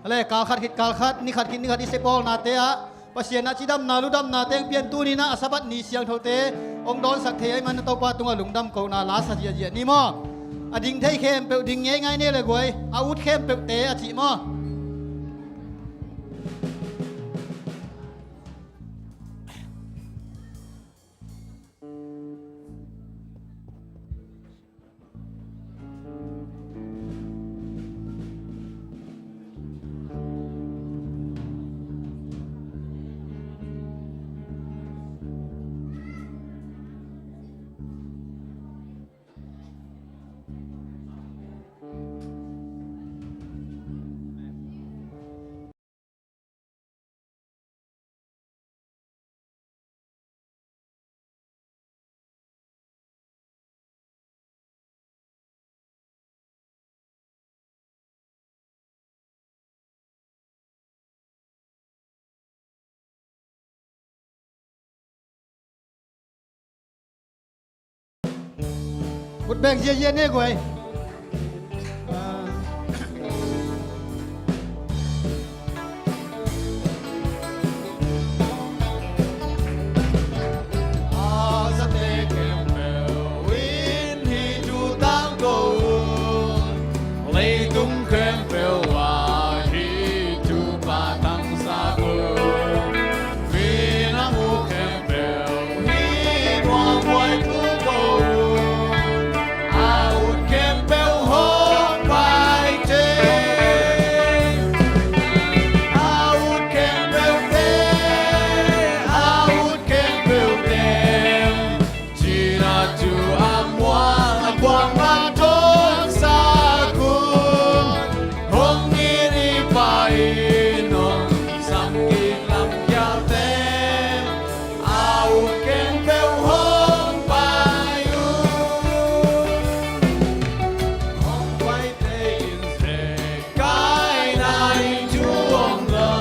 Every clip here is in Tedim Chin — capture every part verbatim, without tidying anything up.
A le, kal khat khit kal khat, ni khat khit ni khat i sepawlnate ah Pasian a cidamna ludamna teng pian, tuni-in ah a Sabbath ni siangthote hong dawnsak thei ahih manin Topa tungah lungdam kohna la sa ziahziah ni maw. A ding thei khempeuh ding ngeingai ni le guai, a ut khempeuhte a cih maw. Ut beng ziahziah ni guai. A zate khempeuh in hih thu tangko un, leitung khempeuh ah hih thupha tangsak un. Minam uh khempeuh hih muanhuai thu ko un, a ut khempeuh hong pai teh. A ut khempeuhte, a ut khempeuhte, cina thu a muang a kuang a tawngsak un. Hong it i pai in hong sam kik lam khialte, a ut khempeuh hong pai un. Hong paite in zekai na in thu om lo,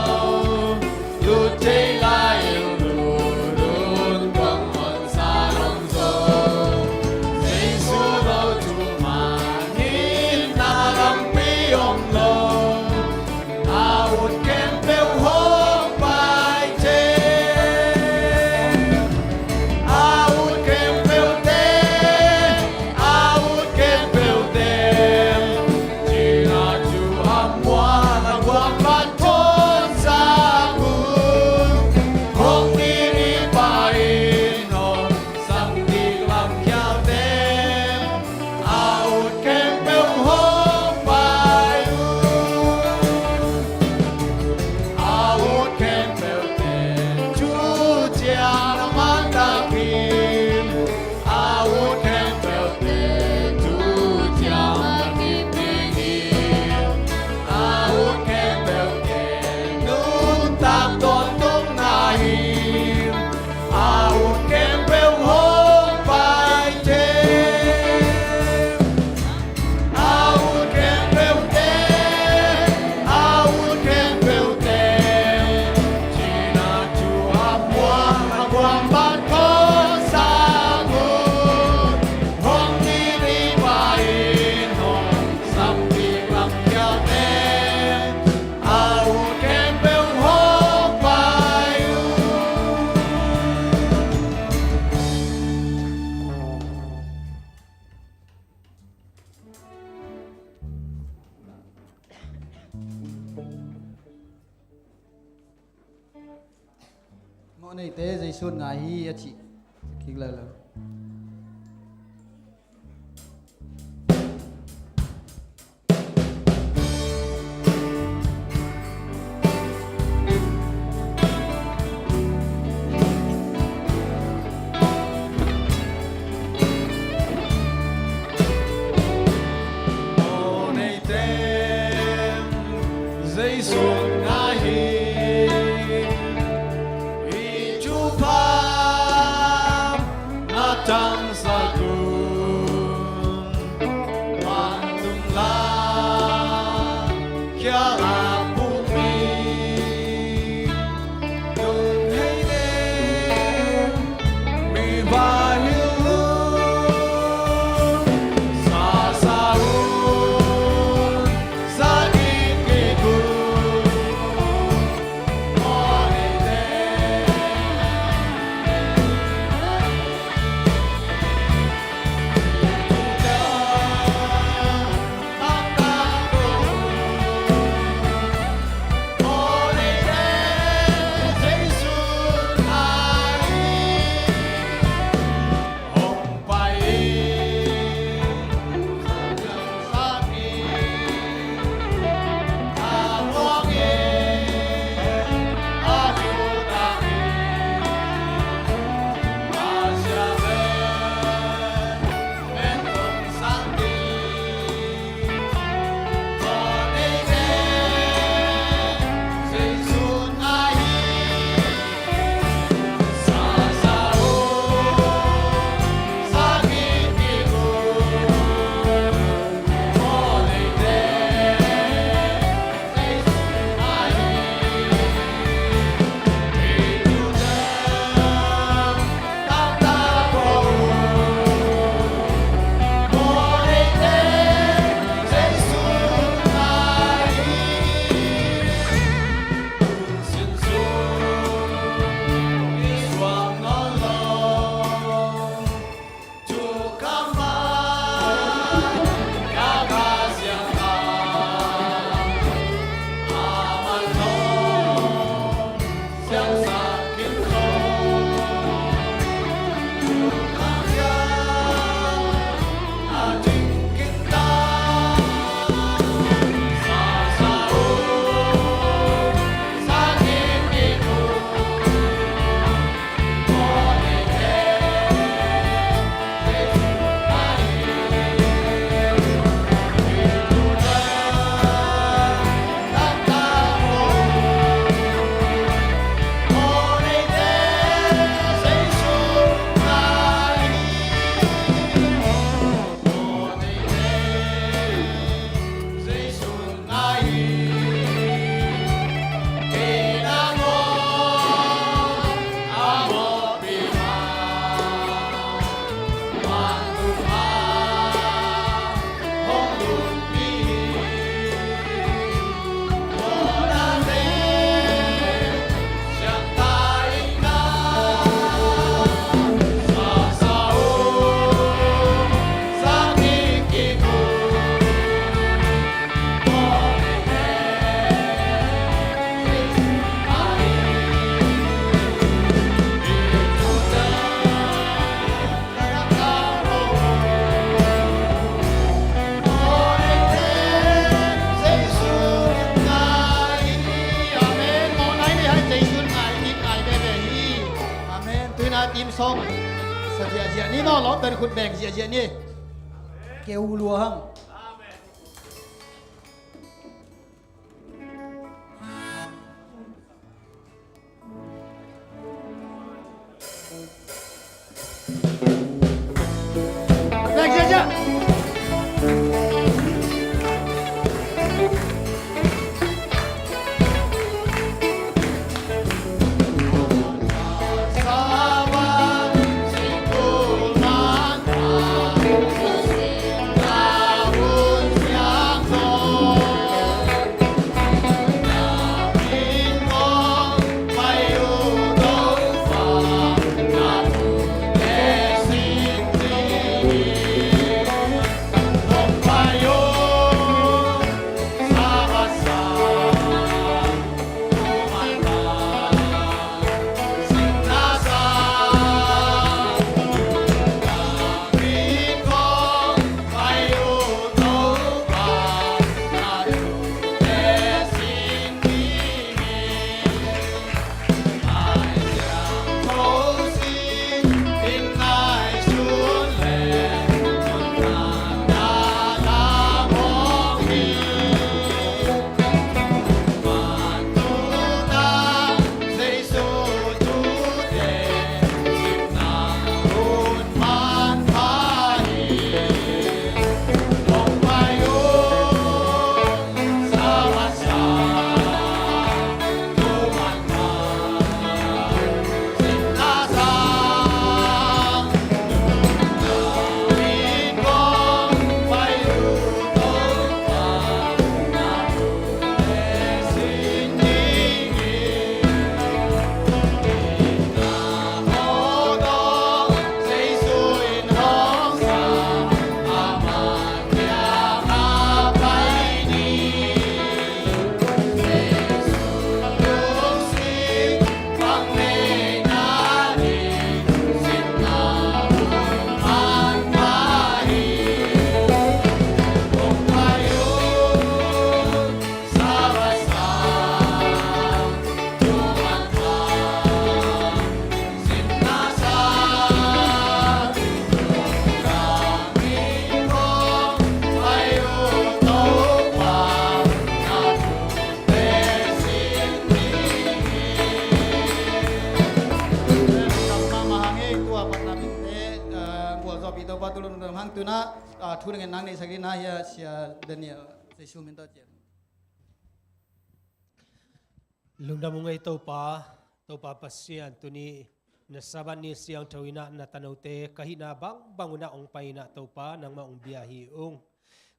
lut thei lai in lut un, kong honsa lom zo. Jesu lo thuman in na lampi om lo, a ut khempeuh hong pai teh. A ut khempeuhte, a ut khempeuhte, cina thu a muang a kuang a tawngsak un. Hong it i pai in hong sam kik lam khialte, a ut khempeuh hong pai un. A ut khempeuhte thu ciang a man tak hi. A ut khempeuhte thu ciang a man tak hi. A ut khempeuhte nuntak tawntung na hi. A ut khempeuh hong pai teh. A ut khempeuhte, a ut khempeuhte, cina thu a muang a kuang a tawngsak un. Hong it i pai in hong sam kik lam khialte, a ut khempeuh hong pai un. Mawhneite, Jesu'n ngai hi a cih kik lai lo. Mawhneite, Jesu'n ngai hi. Hih thupha na tangsak un, vantung lam khia a pukmi, nunheite mi va hi un, sa sa un, sa kik kik un. Sa ziahziah ni maw, lawmten khut beng ziahziah ni. Keu lua hang. Tua pan na binte, eh, gualzawhpih Topa tu lungdam hang. Tuna, ah, thu dang en nang neihsak ding na hia, Sia Daniel, Jesu min tawh cian. Lungdam ung ei Topa, Topa Pasian, tuni na Sabbath ni siangtho in ah na tanote ka hihna bangbang un ah hong pai in ah Topa, nangmah hong bia hi ung.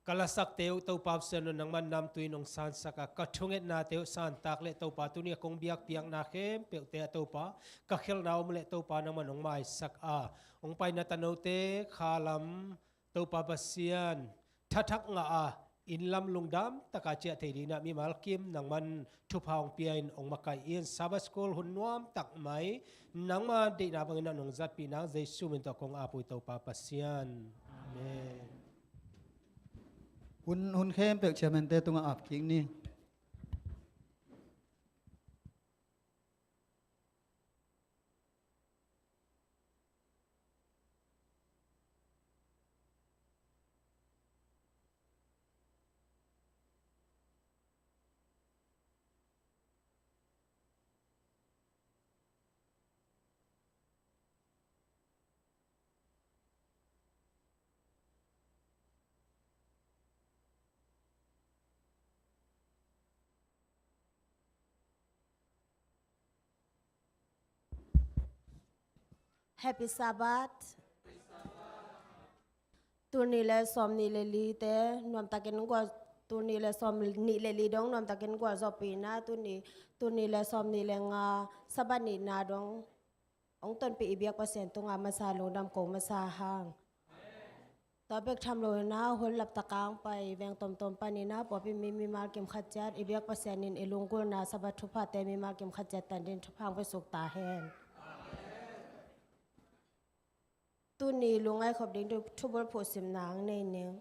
Ka lasakte uh Topa Pasian aw, nangmah namtui in hong sansak a, ka thungetnate uh santak leh Topa, tuni a kong biakpiakna khempeuhte ah Topa, ka khelhna om leh Topa, nangmah in hong maisak a, hong pai na tanote khalam Topa Pasian, thathak ngah a, inn lam lungdam taka ciah thei dingin ah mimal kim nangman thupha hong pia in hong makaih in, Sabbath School hun nuamtak mai nangma deihna bangin ah nong zatpih nang Jesu min tawh kong ap uh hi Topa Pasian. Amen. Hun, hun khempeuh chairman-te tungah ap kik ni. Happy Sabbath. Tul nih le sawm nih le li te nuamtakin gual, tul nih le sawm nih le li dong nuamtakin gualzawhpih in ah, tul nih, tul nih le sawm nih le nga Sabbath nihna dong hong tonpih i biak Pasian tungah masa lungdam ko masa hang. Tua bek tham lo in ah hun laptak a hong pai veng tomtom panin ah pawlpi mi mimal kim khat ciat i biak Pasian in i lunggulhna Sabbath thuphate mimal kim khat ciat tan dingin thupha hong pia suk ta hen. Tuni lungngaih khop ding thu, thubulphuh simna hong nei ning.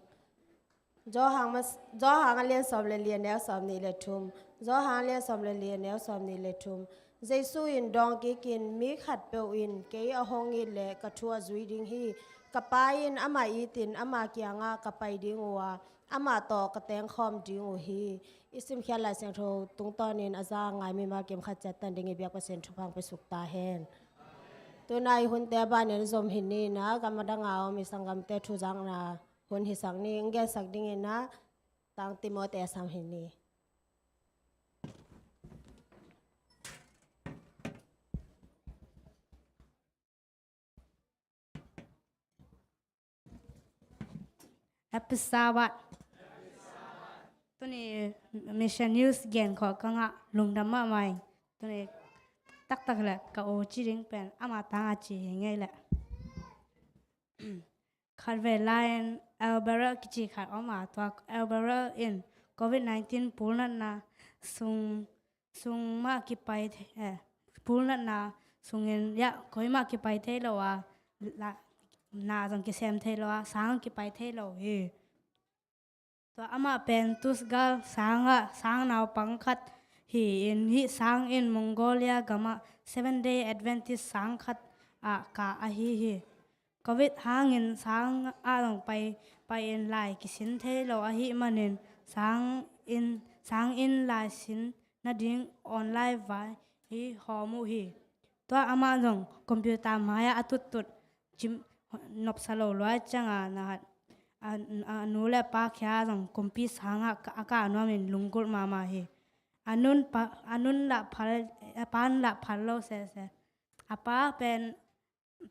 Johan mas-, Johan a lian sawm le li a neu sawm nih le thum. Johan a lian sawm le li a neu sawm nih le thum. Jesu in dawng kikin, "Mi khatpeuh in kei a hong it leh ka thu a zui ding hi. Ka Pa in amah itin ama kiangah ka pai ding uh a, amah tawh ka tengkhawm ding uh hi." I simkhiat Lai Siangtho tungtawnin a za a ngai mimal kim khat ciat tan ding i biak Pasian thupha hong pia suk ta hen. Tuna i hunte a banin zom hi ni na, gam a dang a om i sanggamte thuzakna hun hisak ni. Hong gensak dingin na, Tang Timothy a sam hi ni. Happy Sabbath. Tuni Mission News gen khawh ka ngah, lungdam mahmah ing. Tuni taktak le ka aw ci ding pen ama tang a ci hi ngei le. Khat vei lai-in Alberel kici khat om a, tua Alberel in covid nineteen pulnatna sung, sung mah kipai thei, eh, pulnatna sungin, ya, koi mah kipai thei lo a, la, na zong kisem thei lo a, sang kipai thei lo hi. Tua amah pen Tusgal sang ah sang naupang khat hi-in, hih sang in Mongolia gamah Seventh Day Adventist sang khat ah kah ahi hi. Covid hangin sang ah zong pai, pai-in lai kisin thei lo ahih manin sang in, sang in lai sin nading online vai hi hawm uh hi. Tua amah zong computer mai-ah a tuttut cim nopsa lo luai ciangah na hat a, a nu le pa khia zong kumpi sangah a kah nuamin lunggulh mahmah hi. A nun pa, a nun lah phal, a pan lah phal lo sese. A pa pen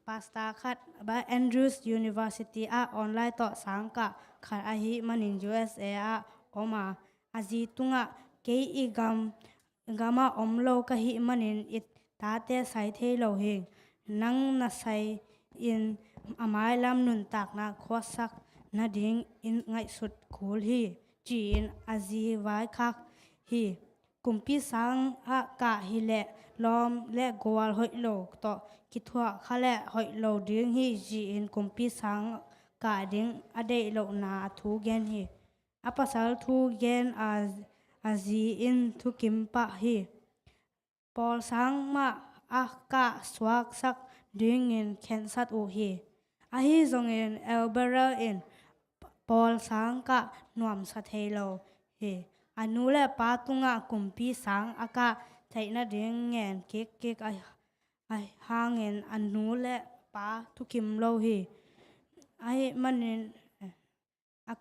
pastor khat, ba Andrews University ah online tawh sangkah khat ahih manin U S A ah om a, a zi tungah, "Kei i gam, gamah om lo ka hih manin i tate sai thei lo hi. Nang na sai in a mailam nuntakna khuasak nading in ngaihsut kul hi," ci-in a zi vaikhak hi. Kumpi sang ah kah hileh lawm le gual hoih lo tawh kithuah kha leh hoih lo ding hi, ci-in kumpi sang kah ding a deih lohna a thu gen hi. A pasal thu gen a, a zi in thukim pah hi. Pawl sang mah a kah suaksak dingin khensat uh hi. Ahi zongin Alberel in pawl sang kah nuamsa thei lo hi. A nu le pa tungah kumpi sang a kah theih nading ngen kikkik a, a hangin a nu le pa thukim lo hi. Ahih manin a,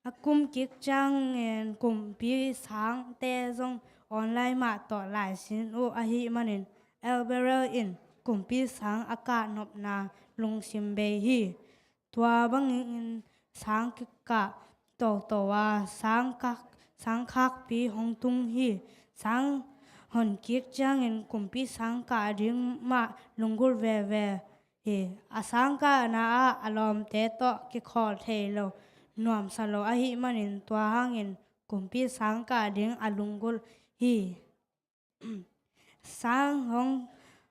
a kum kik ciangin kumpi sangte zong online mah tawh laisin uh ahih manin Alberel in kumpi sang a kah nopna lungsim bei hi. Tua bangin sang kikah toto a, sang khak, sang khakpi hong tung hi. Sang hon kik ciangin kumpi sang kah ding mah lunggulh veve hi. A sang kahna ah a lawmte tawh kikhawl thei lo, nuamsa lo ahih manin tua hangin kumpi sang kah ding a lunggulh hi. Sang hong,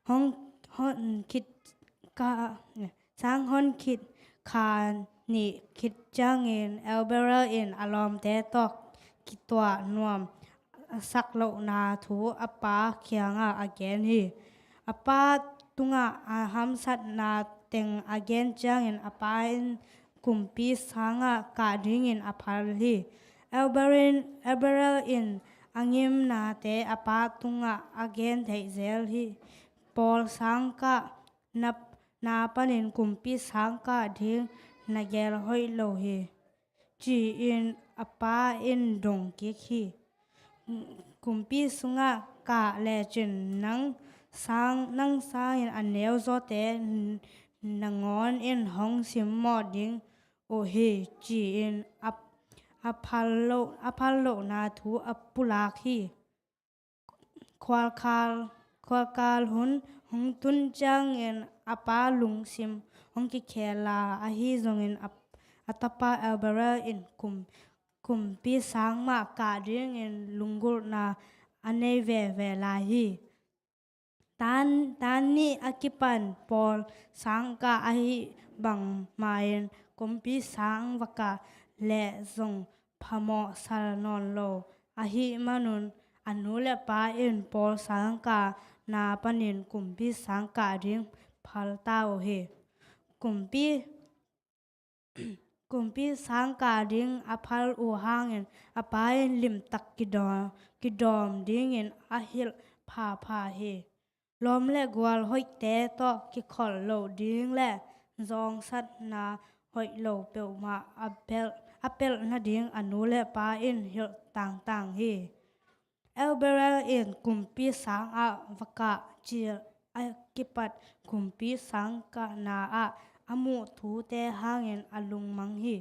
hong, hon khit kha, sang hon khit kha nih khit ciangin Alberel in a lawmte tawh kituah nuam sak lohna thu a pa kiangah a gen hi. A pa tungah a hamsatna teng a gen ciangin a pa in kumpi sangah kah dingin a phal hi. Alberel, Alberel in a ngimnate a pa tungah a gen theih zel hi. Pawl sang kah na, na panin kumpi sang kah ding na gel hoih lo hi, ci-in a pa in dong kik hi. Kumpi sungah kah lecin nang sang, nang sangin a neuzawte nangawn in hong simmawh ding uh hi, ci-in a, a phal lo, a phal lohna thu a pulak hi. Khualkhal, khualkhal hun hong tun ciangin a pa lungsim hong kikhel a, ahi zongin a, a tapa Alberel in kum, kumpi sang mah kah dingin lunggulhna a nei veve lai hi. Tan, tan nih a kipan pawl sang kah ahih bang ma-in kumpi sang va kah leh zong phamawh sal nawn lo ahih manun a nu le pa in pawl sang kah na panin kumpi sang kah ding phal ta uh hi. Kumpi, kumpi sang kah ding a phal uh hangin a pa in limtak kidawm, kidawm dingin a hilh phapha hi. Lawm le gual hoihte tawh kikholh loh ding le zawngsatna hoih lo peuhmah a pelh, a pelh nading a nu le pa in hilh tangtang hi. Elberel in kumpi sang ah va kah cil a kipat kumpi sang kahna ah a muh thute hangin a lungmang hi.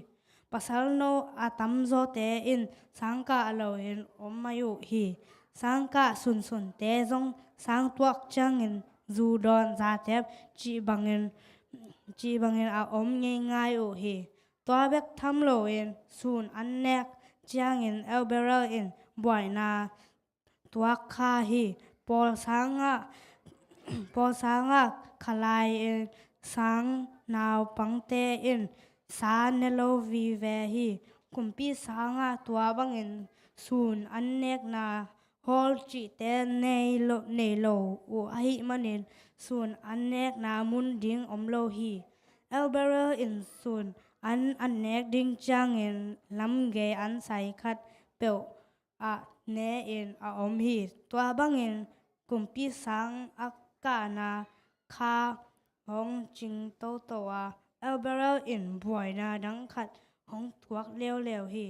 Pasalno a tamzawte in sang kah loin om mai uh hi. Sang kah sunsunte zong sang tuak ciangin zu dawn zatep cih bangin, cih bangin a om ngeingai uh hi. Tua bek tham loin sun an nek ciangin Elberel in buaina tuak kha hi. Pawl sangah, pawl sangah khalai in sang naupangte in sa ne lo vive hi. Kumpi sangah tua bangin sun an nekna hall cihte nei lo, nei lo uh ahih manin sun an nekna mun ding om lo hi. Elberel in sun an, an nek ding ciangin lamgei an sai khat peuh ah ne in a om hi. Tua bangin kumpi sang a kahna kha hong cing toto a, Elberel in buaina dang khat hong tuak leuleu hi.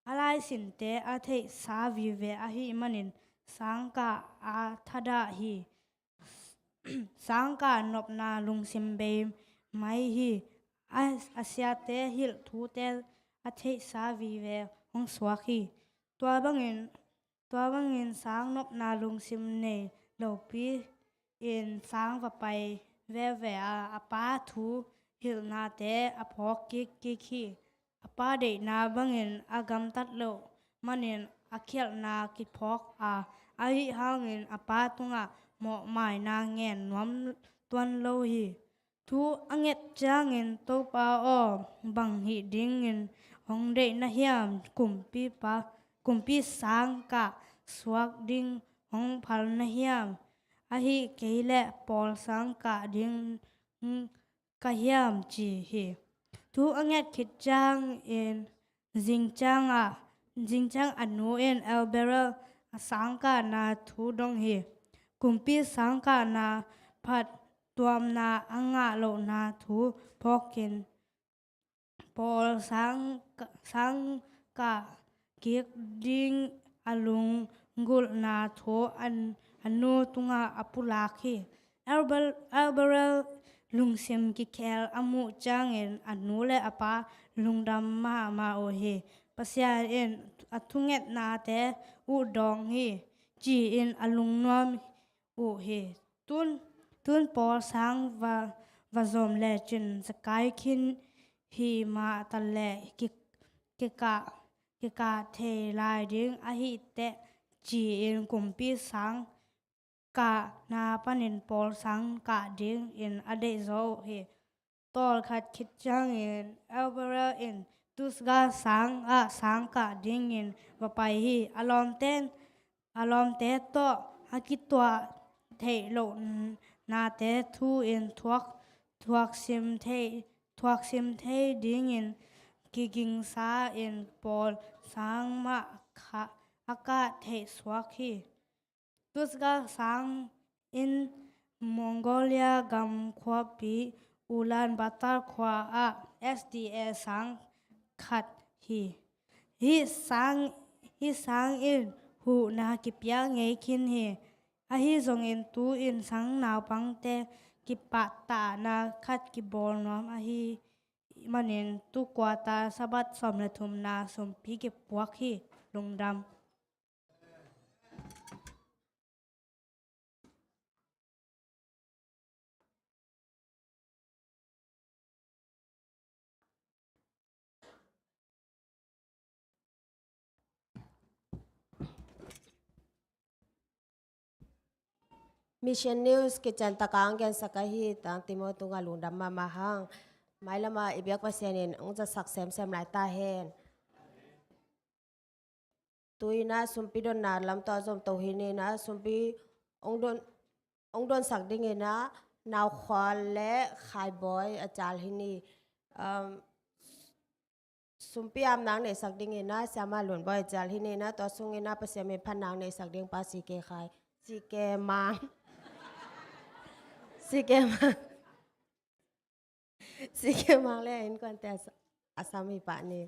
A laisinte a theihsa vive ahih manin sang kah a thadah hi. Sang kah nopna lungsim bei mai hi. A, a siate hilh thute a theihsa vive hong suak hi. Tua bangin, tua bangin sang nopna lungsim nei lopi in sang va pai veve a, a pa thu hilhnate a phawk kikkik hi. A pa deihna bangin a gamtat loh manin a khialhna kiphawk a, ahih hangin a pa tungah mawhmaina ngen nuam tuan lo hi. Thu a nget ciangin, "Topa aw, bang hih dingin hong deih na hiam? Kumpipa, kumpi sang kah suak ding hong phal na hiam? Ahih kei leh pawl sang kah ding ka hiam?" ci hi. Thu a nget khit ciangin zingciangah, zingciang a nu in Elberel a sang kahna thu dong hi. Kumpi sang kahna phattuamna a ngah lohna thu phawkin pawl sang, sang kah kik ding a lunggulhna thu a nu tungah a pulak hi. Elber-, Elberel lungsim kikhel a muh ciangin a nu le a pa lungdam mahmah uh hi. Pasian in a thungetnate uh dawng hi, ci-in a lungnuam uh hi. Tun, tun pawl sang va, va zom lecin zakai khin hi mah ta leh ki, kikah, kikah thei lai ding ahih teh, ci-in kumpi sang kahna panin pawl sang kah dingin a deihzaw uh hi. Tawlkhat khit ciangin Elberel in Tusga sang ah sang kah dingin va pai hi. A lawmte, a lawmte tawh a kituah theih loh nate thu in thuak, thuak sim thei, thuak sim thei dingin kigingsa in pawl sang mah kha, a kah theih suak hi. Tusga sang in Mongolia gam khuapi Ulaanbaatar khua ah S D A sang khat hi. Hih sang, hih sang in huhna kipia ngei khin hi. Ahi zongin tu-in sang naupangte kipahtahna khat kibawl nuam ahih manin tu quarter Sabbath sawm le thumna sumpi kipuak hi. Lungdam. Mission News Kitchen takang gensak ahi Tang Timo tungah lungdam mahmah hang. Mailama i biak Pasian in hong zatsak semsem lai ta hen. Tu-in ah sumpi donna lam tawh a zom to hi ni. Na sumpi hong don, hong dawnsak dingin ah, Nau Khual le Khai Bawi a cal hi ni. Um, sumpi amna neihsak dingin ah, Siama Lun Bawi a cal hi ni. Na tua sungin ah Pasian min phatna neihsak ding pa C K Khai, C K Mang, C K Mang, C K Mang le a innkuante a sa-, a sam hi pah ni.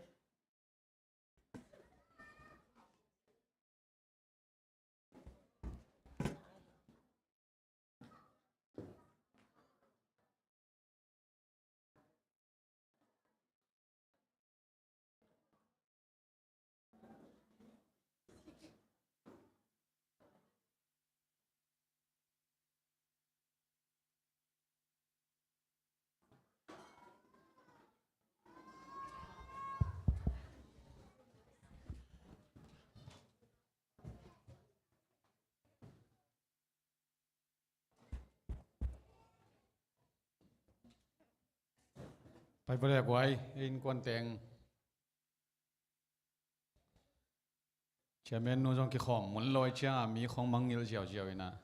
Pai vawlei a guai, ei innkuan teng. Chairman nu zong kikhawm mun lawi ciangah mi khong mangngilh ziauziau inah.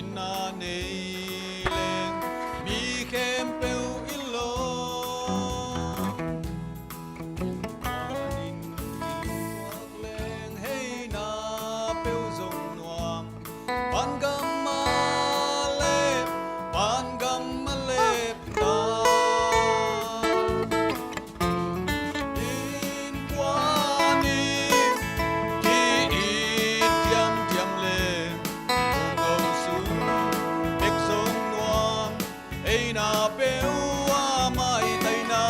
Inn a nei leng mi khempeuh i lawm. Inn i luak leng heina peuh zong nuam. Van gam a lep, van gam a lep ta. Innkuan i ki-it diamdiam le kongkau sung bek zong nuam, eina peuh a maitaina.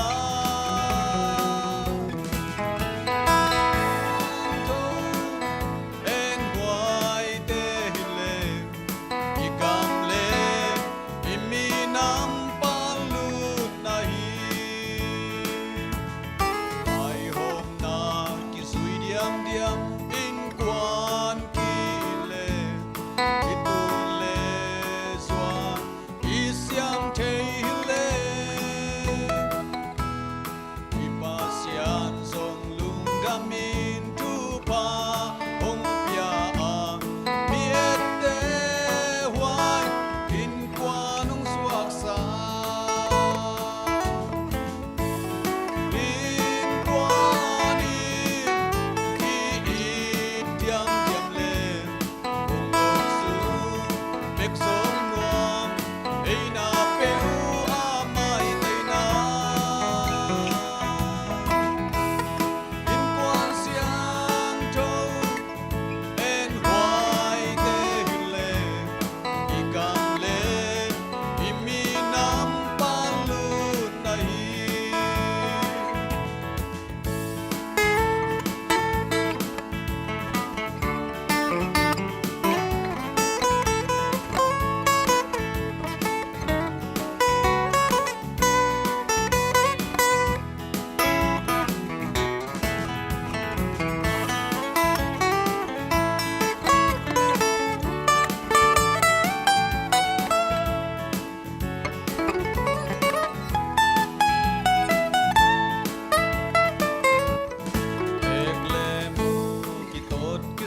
En hua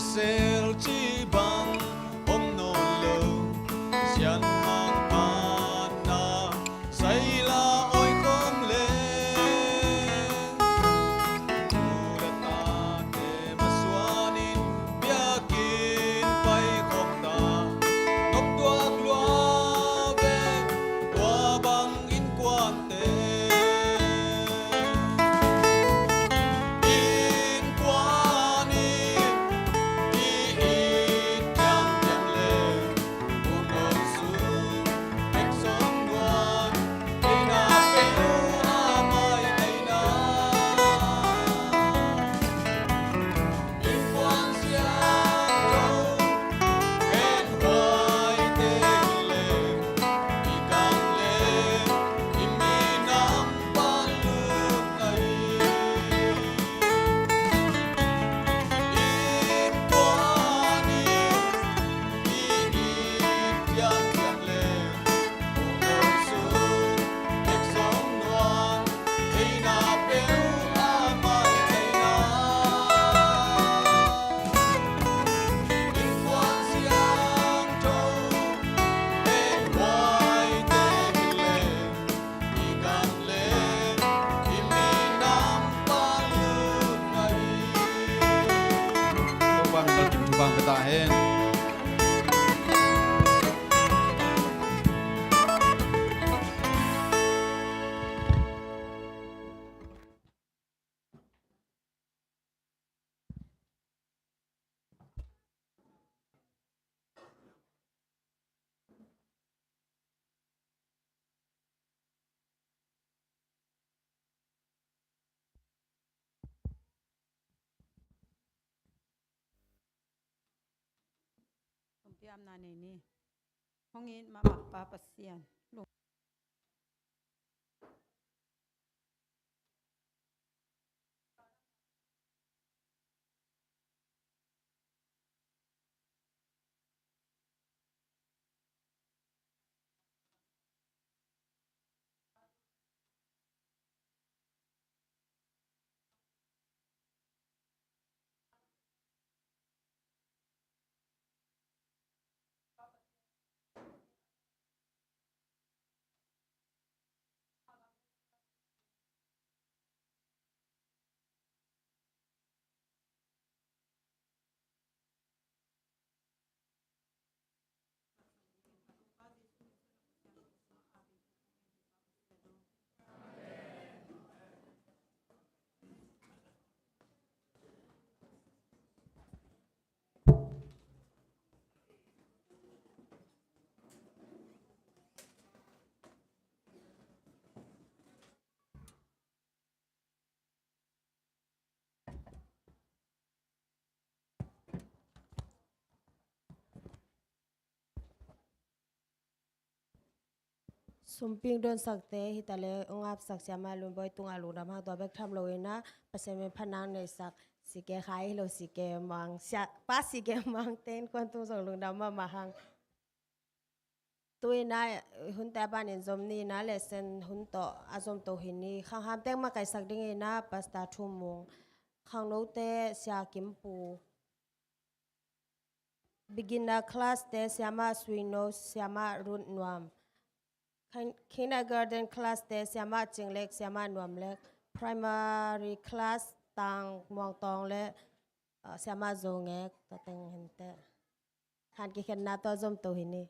Sel ci bang om nawn lo, sian hang pan na sai la oi khong leng. Nu le tate masuanin biakinn pai khong ta, nop tuak lua ve tua bang innkuan. Innkuan in i it ciangciang le, Pu Nong Sum Ek Sawm Nuan, eina peuh a mai eina. Innkuan siangtho en huaite hi leng, i gam le i minam pan lutna hi. Innkuan in i it ciangciang le, Pu Nong Sum Ek Sawm Nuan, eina peuh a mai eina. Innkuan siangtho en huaite hi leng, i gam le i minam pan lutna hi. Topa min thupha pia ta hen. Lungpiamna nei ni. Hong it mahmah Pa Pasian. Sumping donsakte hi ta le, ong apsak Siama Lunbawi tungah lungdam hang, tua bek tham lo ina, Pasian min phatna neihsak, sike khai hi lo, sike mang, sia, pa sike mang ten kuan tung zong lungdam mahmah hang. Tu ina, hunte a panin zom ni ina, lesson hun tawh a zom to hi ni, khanghamte makaisak ding ina, Pastor Thu Mung, khangnote Sia Kim Pu. Beginner class te Siama Sui No, Siama Run Nuam. Kin-, kindergarten class te Siama Cing Lek, Siama Nuam Lek. Primary class Tang Muang Tawng le, uh, Siama Zo Ngek, tua teng hinte. Han kikhenna tua zom to hi ni.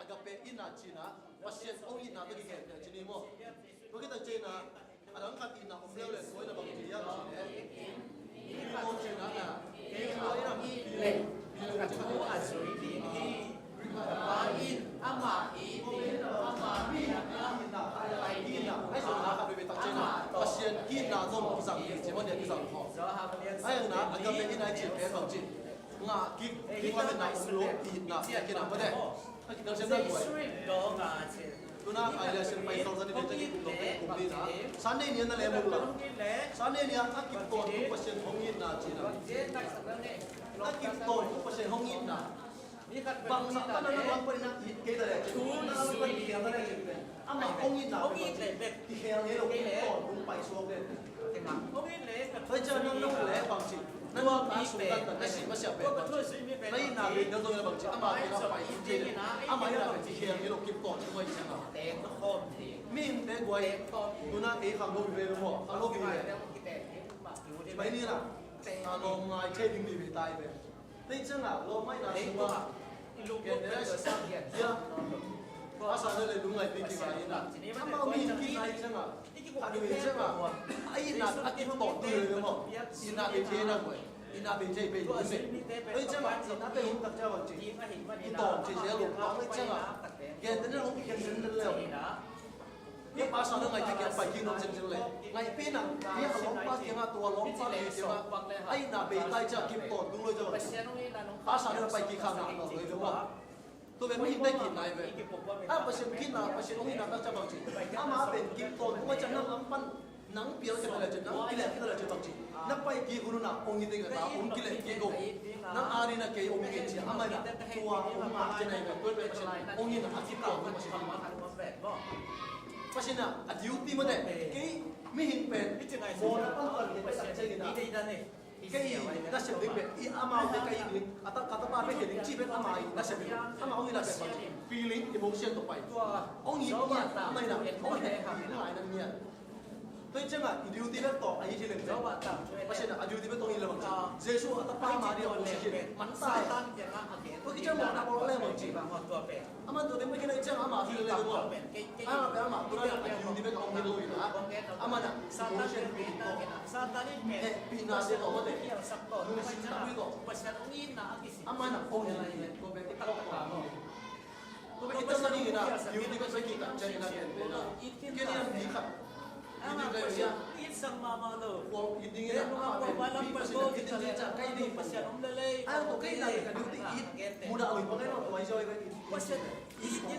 Agape itna cih na, Pasian hong itna tawh kigen pen ci ni maw. Tua khit tak ciangin a, a dang khat itna om leuleu, tua in a bang ci hiam cih leh, Filemon cih na, Filemon in a, Filemon cih na, Greek a, Greek a, Pa in amah it in, amah itna, itna, itna, itna, itna, itna, itna, Pasian itna zong kizang hi ci maw, nia kizang khawm. Ahi hang na, agape itna i cih pen bang ci. Ngah kik, kik lam itna, om lo itna, itna, itna, itna. A kitel sem na buai. Tu-in a, ai le sem pai sol sa ni, kum dong pen kum ni na. Sunday ni a na leh mu lo. Sunday ni a, a kip tawn tung Pasian hong itna ci na. A kip tawn tung Pasian hong itna. Bangzah ta na nang lam pan in a it kei ta leh ci. Nang lam pan kikhel ta leh ci. Amah hong itna pen kikhel ngei lo, kip tawn tung pai suak leh. Tua ciang nang nong leh bang ci. Nang nong a sung tan tan na sih masiah pen bang ci. Na itna pen na zong in a bang ci. Amah pen a pai kik kei leh. Amah itna pen kikhel ngei lo, kip tawn tung pai ciang a. Mihingte guai. Tu-in a ei khang lo vive maw. Khang lo vive. Bai ni na. A lawm ngai thei ding vive ta hi ve. Tei ciang a, lawm ngaihna sung a, gen le sa, ya. Pastor le lungngaihpih kingai in a. Amau mi in kingai ciang a, a ding in ciang a, a itna a kip tawn tung hi ve maw. Itna bei thei na guai. Itna bei thei bei hun ne. Tei ciang a, itna bei hun tak ciang a bang ci. Kip tawn ci ci a lawm, lawm ciang a. Gen te na lawm, gen te na lawm. Hih pastor na ngaihpih kei a pai kik nuam zenzen leh. Ngaihpih na, hih a lawmpa kiangah, tua lawmpa kiangah, a itna bei ta hi ciang kip tawn tung lo hi ciang. Pastor na pai kik khang na tawn lo hi ciang. Tua pen mihingte ki itna hi ve. A Pasian ki itna, Pasian hong itna ta ciang bang ci. Amah pen kip tawn tung hi ciang nang lam pan. Nang pial kei ta leh ciang, nang kileh kei ta leh ciang bang ci. Na pai kik hun uh na, hong it ding a ta, hong kileh kik uh. Nang a ding na kei hong it ci, amah in a tua hong ngah ciang na hi ve, tua pen Pasian hong itna a kip tawn tung Pasian. Pasian a, a duty mah teh, kei mihing pen, mawhna pan pan kei pai tak ciangin a. Kei nasep ding pen, i amau te kai ding, a ta, ka tapa pen kei ding, ci pen amau i nasep ding, amau hong itna pen Pasian. Feeling, emotion tawh pai. Hong it ngiat, amau in a, hong it ngiat, ngai na ngiat. Tua hi ciangin a, i duty bek tawh a it hi leng pen. Pasian a, a duty bek tawh hi leng bang ci. Jesu a tapa Maria a hong sih hi leng. Man ta hi. Tua hi ciangin mawhna bawl leng bang ci. Amah tua teng bek hi leng ciang amah hi leng bang. Amah pen amah tua leng a duty bek a hong hi lo hi na. Amah na, emotion pi tawh. Hehpihna se tawh mah teh. Lungsim takpi tawh. Amah na hong hi leng tua bek tawh. Tua bek i tel nading in a, i ut ding bek i kikap ciangin a, gen pen a, kei ni a mi khat. I ut ding bek i a, khual i ut ding in a, ama pen mi Pasian i ut ding bek i kikap ciang kai ding. A, tua kei na bek a duty i mudah lo i bang ai lo, tua i zoi bek i. A,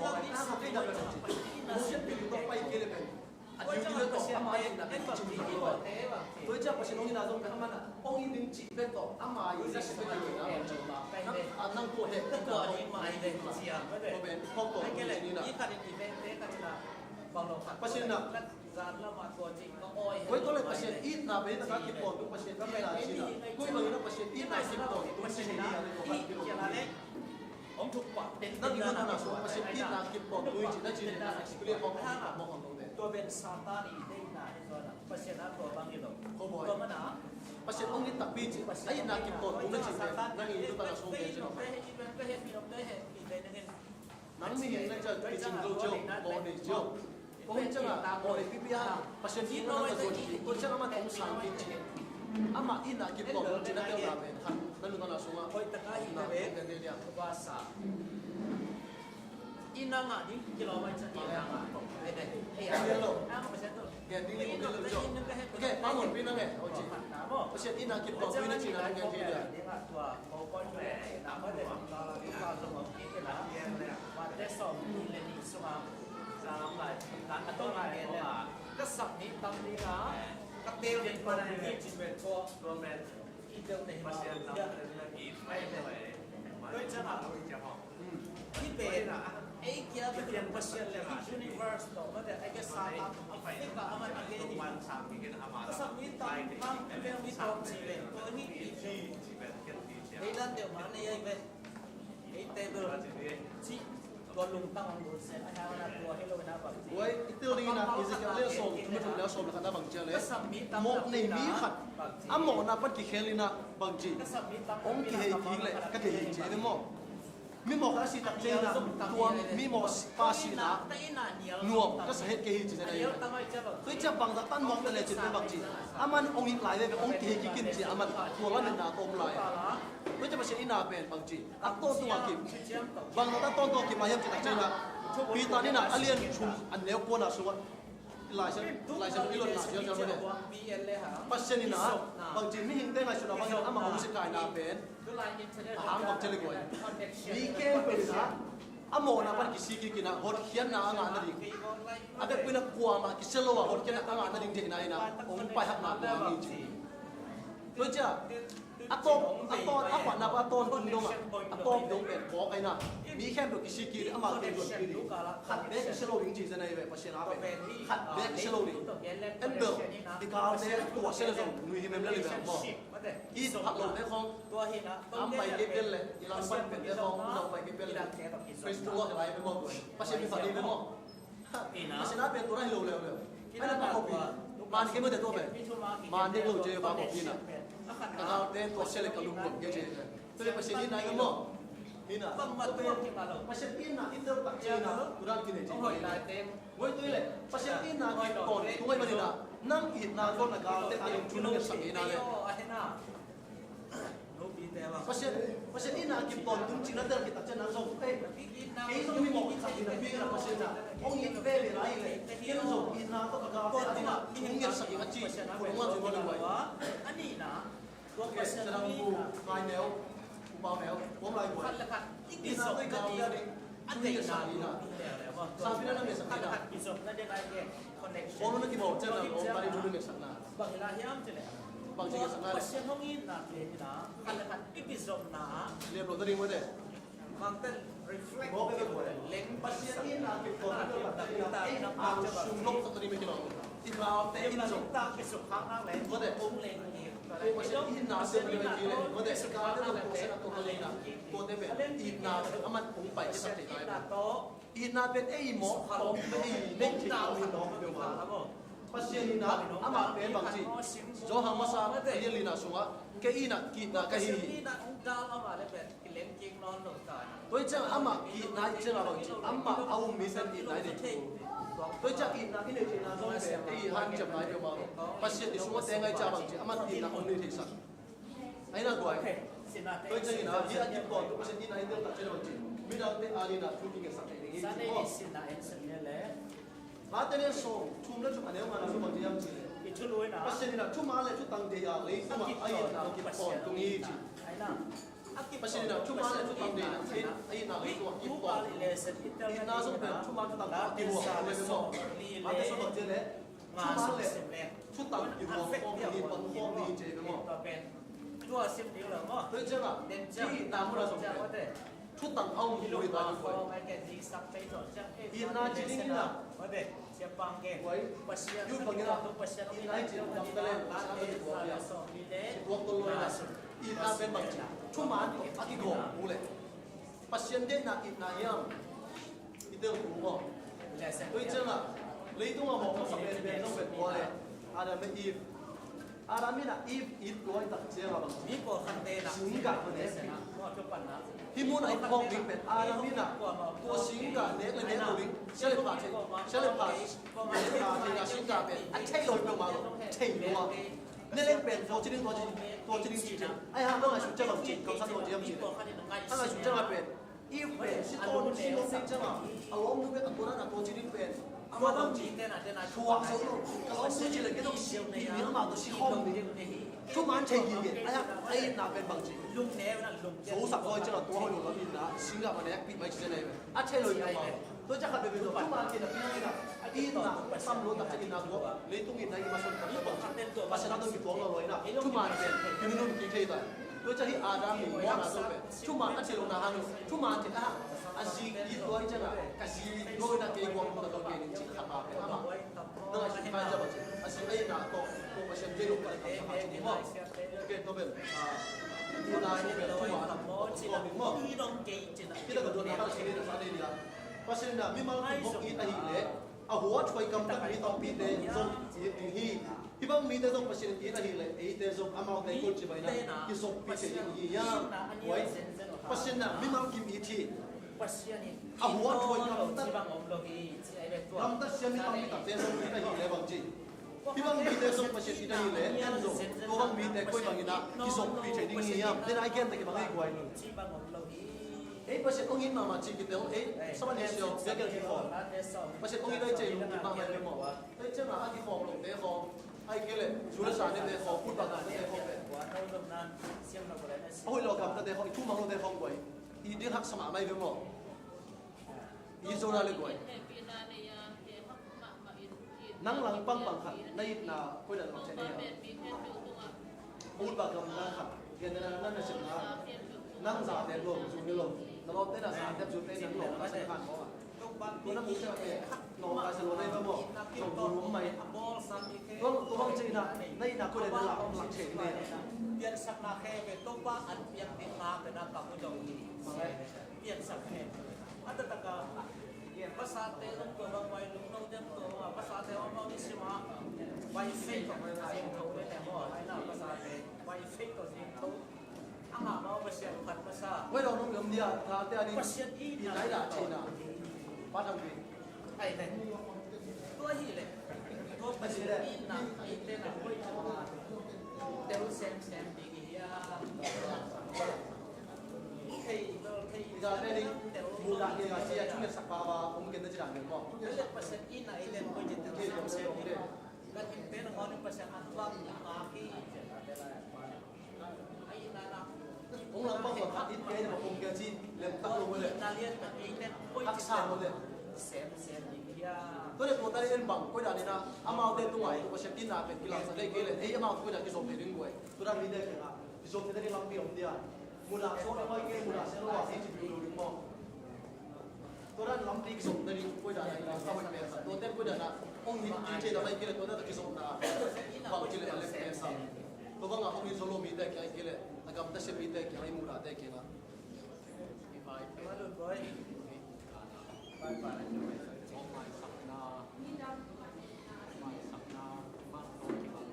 tua kei na bek a duty. Emotion pi tua pai kei le pen. A duty bek tawh ama itna pen kicing lo. Tua hi ciang Pasian hong itna zong pen ama na hong it ding cih bek tawh ama itna cih bek tawh na bang ci. Nang, a, nang tua he, tua pen phawk tawh cih ni na. Pasian na. Koi tawh le Pasian itna pen na ka kip tawn tung Pasian itna cih na. Koi bang in a Pasian itna kip tawn tung cih ni a le tua ka kip tawn. Hong thuk pah pen nang i nuntakna sung Pasian itna kip tawn tung hi ci na ci na experience hong hong hong hong hong. Tua pen Satan i deihna hi zaw na. Pasian a tua bang hi lo. Tua mana Pasian hong it takpi ci. A itna kip tawn tung na ci pen nang i nuntakna sung pen ci na. Nang mihing na ciang kicing zo cio, mawh nei cio. Kong ciang a, mawh nei pipi a, Pasian in nang a zo ci, kong ciang a man hong sang kik ci. Amah itna kip tawn tung ci na tel na pen khat, na nuntakna sung a. Hoih tak a hi na pen, na tel dia. Tua sa. Itna ngah ding kilawm a i ciang itna ngah. Ai, ai, ai, ai. Tel lo. Ai, Pasian tel lo. Gen ding ni kong tel lo cio. Ok, pa mun pi na nge, o ci. Pasian itna kip tawn tung na ci na gen thei dia. Tua, ko ko tel lo. Ka sak ni tam ni ka, ka tel ni ko ni ci pen ko, ko pen. I tel ni ma. Pasian tam ni na i pai ni. Ko i ciang a. I pen. Ei kia pen Pasian le universe to ma de ai ke sa ta. Ai ka ama ni ke ni. Ka sak ni tam tam pen ni to ci pen. Ko ni i ci pen. Ei dan de ma ni ai pen. Ei table. Ci. Tua lungtang ang dul sen, a hang na tua hi lo na bang ci. Uai, i til ding in a, Ezekiel le sawm, thum le thum le sawm le khat na bang ci a le. Mawh nei mi khat. A mawhna pan kikhel in a bang ci. Hong kihei kik le, ka kihei ci a le maw. Mi mawk a si tak ciangin ah, tua mi mawk pa sihna nuam ka sa het kei hi ci zen a hi. Tua ciang bangzah tan mawk ta le cin bang ci, aman ong it lai veve, ong kihei kik in ci, aman tua lametna a tawm lai. Tua ciang Pasian itna pen bang ci, a tawntung a kim, bangzah tan tawntung a kim a hiam ci tak ciangin ah, Peter in ah a lian thum a neu kuana sungah Lai Siangtho, Lai Siangtho i lotna ziauziau mah le. Pasian in ah bangci mihingte ngaihsutna bangin amah hong sikaina pen a hang bang ci le guai. Mi khempeuh in ah a mawhna pan kisik kik in ah hotkhiatna a ngah nading, a bekpui in ah kuamah kisia lo a hotkhiatna a ngah nading deihna in ah hong paihakna tua hi ci. Tua ciang a tawp, a tawp, a khuahna pa a tawntung dongah, a tawp dong pen kawk ahi na. Mi khempeuh kisik kik ding, amau teng duan kik ding. Khat bek kisia lo ding ci zen ahi ve, Pasian a pen khat bek kisia lo ding. En bel i galte tua sia le zong nui hi mem le li mem maw? I phat lote khawng, am pai kei pen le, i lam pan pen te khawng, i lam pai kei pen le, Facebook lawh hi lai mem maw? Pasian mi phat hi mem maw? Ina. Pasian a pen tua hi lo leuleu. Ina, ina, pa ko pi. Man ke mo de to pen. Man de lo je pa ko pi na. Ka ga te to se le ka lum ko ke je. To le Pasian ina mo. Ina. Pasian ina i tel tak je na. Kuran ki ne je. Ngoi to le. Pasian ina ki ton. Tu ngai ma ni na. Nang i na ko na ga te a lum tu na sa ina le. Pasian, Pasian itna a kim tawntung cihna tel khit tak ciang nang zong, eh, kei zong mi mawh khat hi napi in ah Pasian in ah hong it veve lai leh, ken zong itna tawh ka galte a dingin ah hong ngetsak ing a ci, khualung lam zong hong leng vai. Ok, Sia Dang Pu, Ngai Neu, U Pau Neu, Bawm Lai Guai. Itna tawh i galte a ding hong ngetsak ing a. Sangpi na na ngetsak ing a. Bawm na kibawl ciang na, bawm na ding hong ngetsak na. Bang hi lai hiam cih leh, bang ci ka sakna, Pasian hong itna pen in ah, khat le khat i kizopna ah liam lo ta ding mah te. Bang ten reflect, mawk e, leng Pasian itna kizopna, ei a sum lok ta ding mah kilawm. I galte in zong, Pasian itna se mah ding mah kilawm. Mawk e, i galte in zong, Pasian a tawh ka leng na, tuate pen itna a man hong pai kisa thei lai. Itna pen ei mawh tawm, ei neih theih tawm hi tawm peuhmah lo. Pasian in ah amah pen bang ci, Johan masa a lian lina sungah, kei in ah ki-itna ka hi hi. Tua hi ciang amah ki-itna i ciangah bang ci, amah a um mi pen itna i neih thei. Tua hi ciang itna i neih theihna zong pen ei hanciamna hi peuhmah lo. Pasian i sungah teng ahih ciang bang ci, amah itna hong nei theisak. Ahi na guai. Tua hi ciangin ah, hih a kip tawntung Pasian itna i tel tak ciang bang ci, midangte adingin ah thu kingetsak thei ding hi ci maw? Late lian sawm, thum le thum a neu ngana sung bang ci hiam cih leh, Pasian in ah thuman le thutang deih a leitungah a itna kip tawntung hi ci. Pasian in ah thuman le thutang deih a, a itna leitungah kip tawntung. Itna zong pen thuman thutang tawh a kihuak tung hi ve maw? Late sawm bang ci leh, thuman le thutang kihuak khawm ding hi, pang khawm ding hi ci ve maw? Tua ciangah, hih itna munah zong pen thutang a om hi lo hi ta hi. Itna ci ding in ah, guai, youth bangin ah, itna hi ci ding, dam ta leng, Pasian a tawh kituak liang, kituak tawh lo in ah, itna pen bang ci, thuman tawh a kigawm uh leh, Pasian deihna itna hiam? I tel kul maw? Tua hi ciangah, leitungah mawh masa penpen zong pen kua le, Adam le Eve. Adam in ah Eve it luai tak ciangah bang ci, singgah va nek. Hih munah i phawk ding pen Adam in ah tua singgah nek le nek lo ding, sia le pha thei, sia le pha, sia le pha theihna singgah pen a theih lo hi peuhmah lo, thei lua. Ne leng pen tua ci ding, tua ci ding, tua ci ding ci thei. Ahi hang a ngaihsut ciang bang ci, kamsang tua ci hiam ci leh, a ngaihsut ciangah pen Eve pen si tawn, si tawn ding ciangah a lawmnu pen a tuadan a tua ci ding pen, amah bang ci, thuak zo lo. Ka lawmnu ci leh kei tawh si, mi, mi amah tawh si khawm ding. Thuman thei gige. Ahi hang a itna pen bang ci, zosak zaw ciangah tua hoih lo lam itna, singgah va nekpih mai ci zen ahi ve. A thei lo hi peuhmah lo. Tua ciang khat veve lo, thuman thei napi hangin ah, itna tam lo tak ciang itna tuak, leitung itna i masa tak ciang bang ci, Pasian a tawh kituak lo lo in ah, thuman pen kinunung kik thei ta. Tua ciang hih Adam in mawhna tawh pen thuman a thei lohna hangin, thuman thei a, a zi it lua hi ciangah, ka zi it lua in ah kei guak ta tawh kei ning ci khat a pen amah. Na ngaihsut kha ciang bang ci, a zi a itna tawh, tawh Pasian deih lo ka le kamsang kha ci ding maw? Tua pen, tua pen, ah, itna pen thuman a tawh kituak ding maw? Hih tak a duan a kal sin in a sa dei dia. Pasian in ah mimal kum hong it ahih leh, a huathuai kamtak mi tampite zong it ding hi. Hih bang mite zong Pasian it ahih leh eite zong amaute kulh cibai in ah kizoppi thei ding hi hiam? Pasian in ah mimal kim it hi. A huat huai gamtat, gamtat sia mimal mite zong it ahih leh bang ci? Hih bang mite zong Pasian it ahih leh en zong tua bang mite koi bangin ah kizoppi thei ding hi hiam? Tena i gen ta kibang ei guai. Ei Pasian hong it mahmah ci kitel ei saman hei siau biakeu kikhawm. Pasian hong it ai cei lungkim mahmah ei maw? Ei ciangah a kikhawm lote khawm ai kei leh zu le sa nete khawm, put bang nete khawm pen a hoih lo gamtate khawm, i thu mang lote khawm guai. I ding haksa mahmah i ve maw? I zo na le guai. Nang lang pangpang khat na itna koidan lak thei na hia? Ut bak gamdang khat, gentehna na nasepna, nang zatep lo, zu hi lo, na lawpte na zatep zute nang lawp ka sa khan maw? Tua na mu ciang a pe, lawp ka sa lo na hi maw? Zong bu lum mai. Tua, tua bang ci na, na itna koidan na lak, lak thei na hia? Piansakna khe ve, Topa an piak ding na pe na ka mu dong hi. Piansak khe. A taktak a pasate zong tua bang vai lungno den tua bang a pasate bang bang i sim a vai fei tawh zing tho le le maw? Ai na pasate vai fei tawh zing tho. A ngah maw Pasian phat masa. Vai lo nong lum dia, tate a ding Pasian i i nai da thei na. Pa thang pi. Ai le. Tua hi le. Tua Pasian i na i te na koi tho na. Tel sem sem ding hi a. Thei lo thei. Tate a ding mudah ding a sia, thu ngetsak pahpah om gen na ci dan ding maw? Tua le Pasian i na i len koi ci tel sem sem ding. Kan in pen a ngawnin Pasian an tuak na ngak hi. Hong lang bang bang khat in kei na bang kong kia ci lem tak lo le. Haksa lo le. Tua le tua ta le en bang koi dan ina amaute tungah i tua Pasian in na pen kilangsak dei kei le ei amau koi dan kizom thei ding guai. Tua dan mite kiangah kizom thei ding lampi om dia. Mudah sawt a mai kei mudah sawt lo a hi ci biu lo ding maw? Tua dan lampi kizopna ding koi dan a i lam a hoih pen sa. Tuate koi dan a hong hit kik thei lam a i kile tuate tawh kizopna a bang kile a lem pen sa. Tua bang a hong hit zo lo mite kiang a i kile a gamta sia mite kiang a i muhdahte kiang a. I vai pen a lut boy. Vai pai a lut boy. Hong maisakna, maisakna, mah tawh kibang.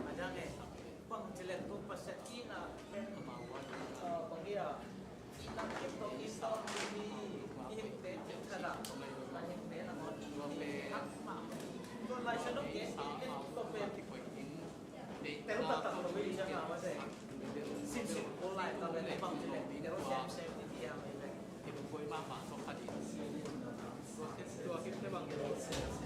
Adang e, bang ci leng tuk Pasian ina, bang ia, ina kip tok i sawn ni, i hingte kip kada, a hingte na ngon i hak ma. Tua lai sa dok e, i hingte tok pen. Tel taktak lo i siang a mate. Sinsin ko lai ta le bang ci le tel sem sem ni ti a mai le. Tua kit te bang. Tua kit te bang.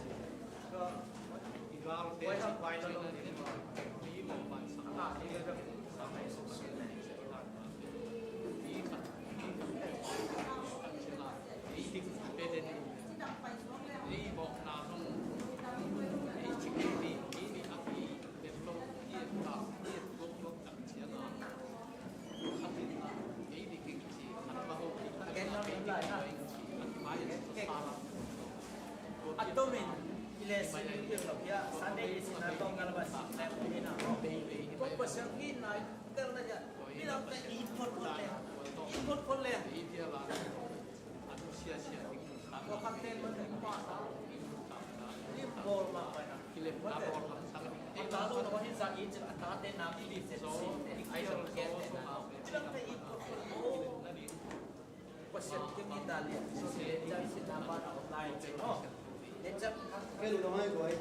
A tomin i le sin in lo ya Sunday i sin a tong gal ba sin le ko ina ko ko siang ina tel na ya. Midangte i phot phot le, i phot phot le. Ko khat ten man pa sa. Lim bol ma pa na. A ta lo no hi sa i cin a ta te na mi li se si. Ai so ke te na. Midangte i phot phot. Pasian i itna lian, Pasian i itna ban a om lai ci maw. Hei lo, lo hai guai.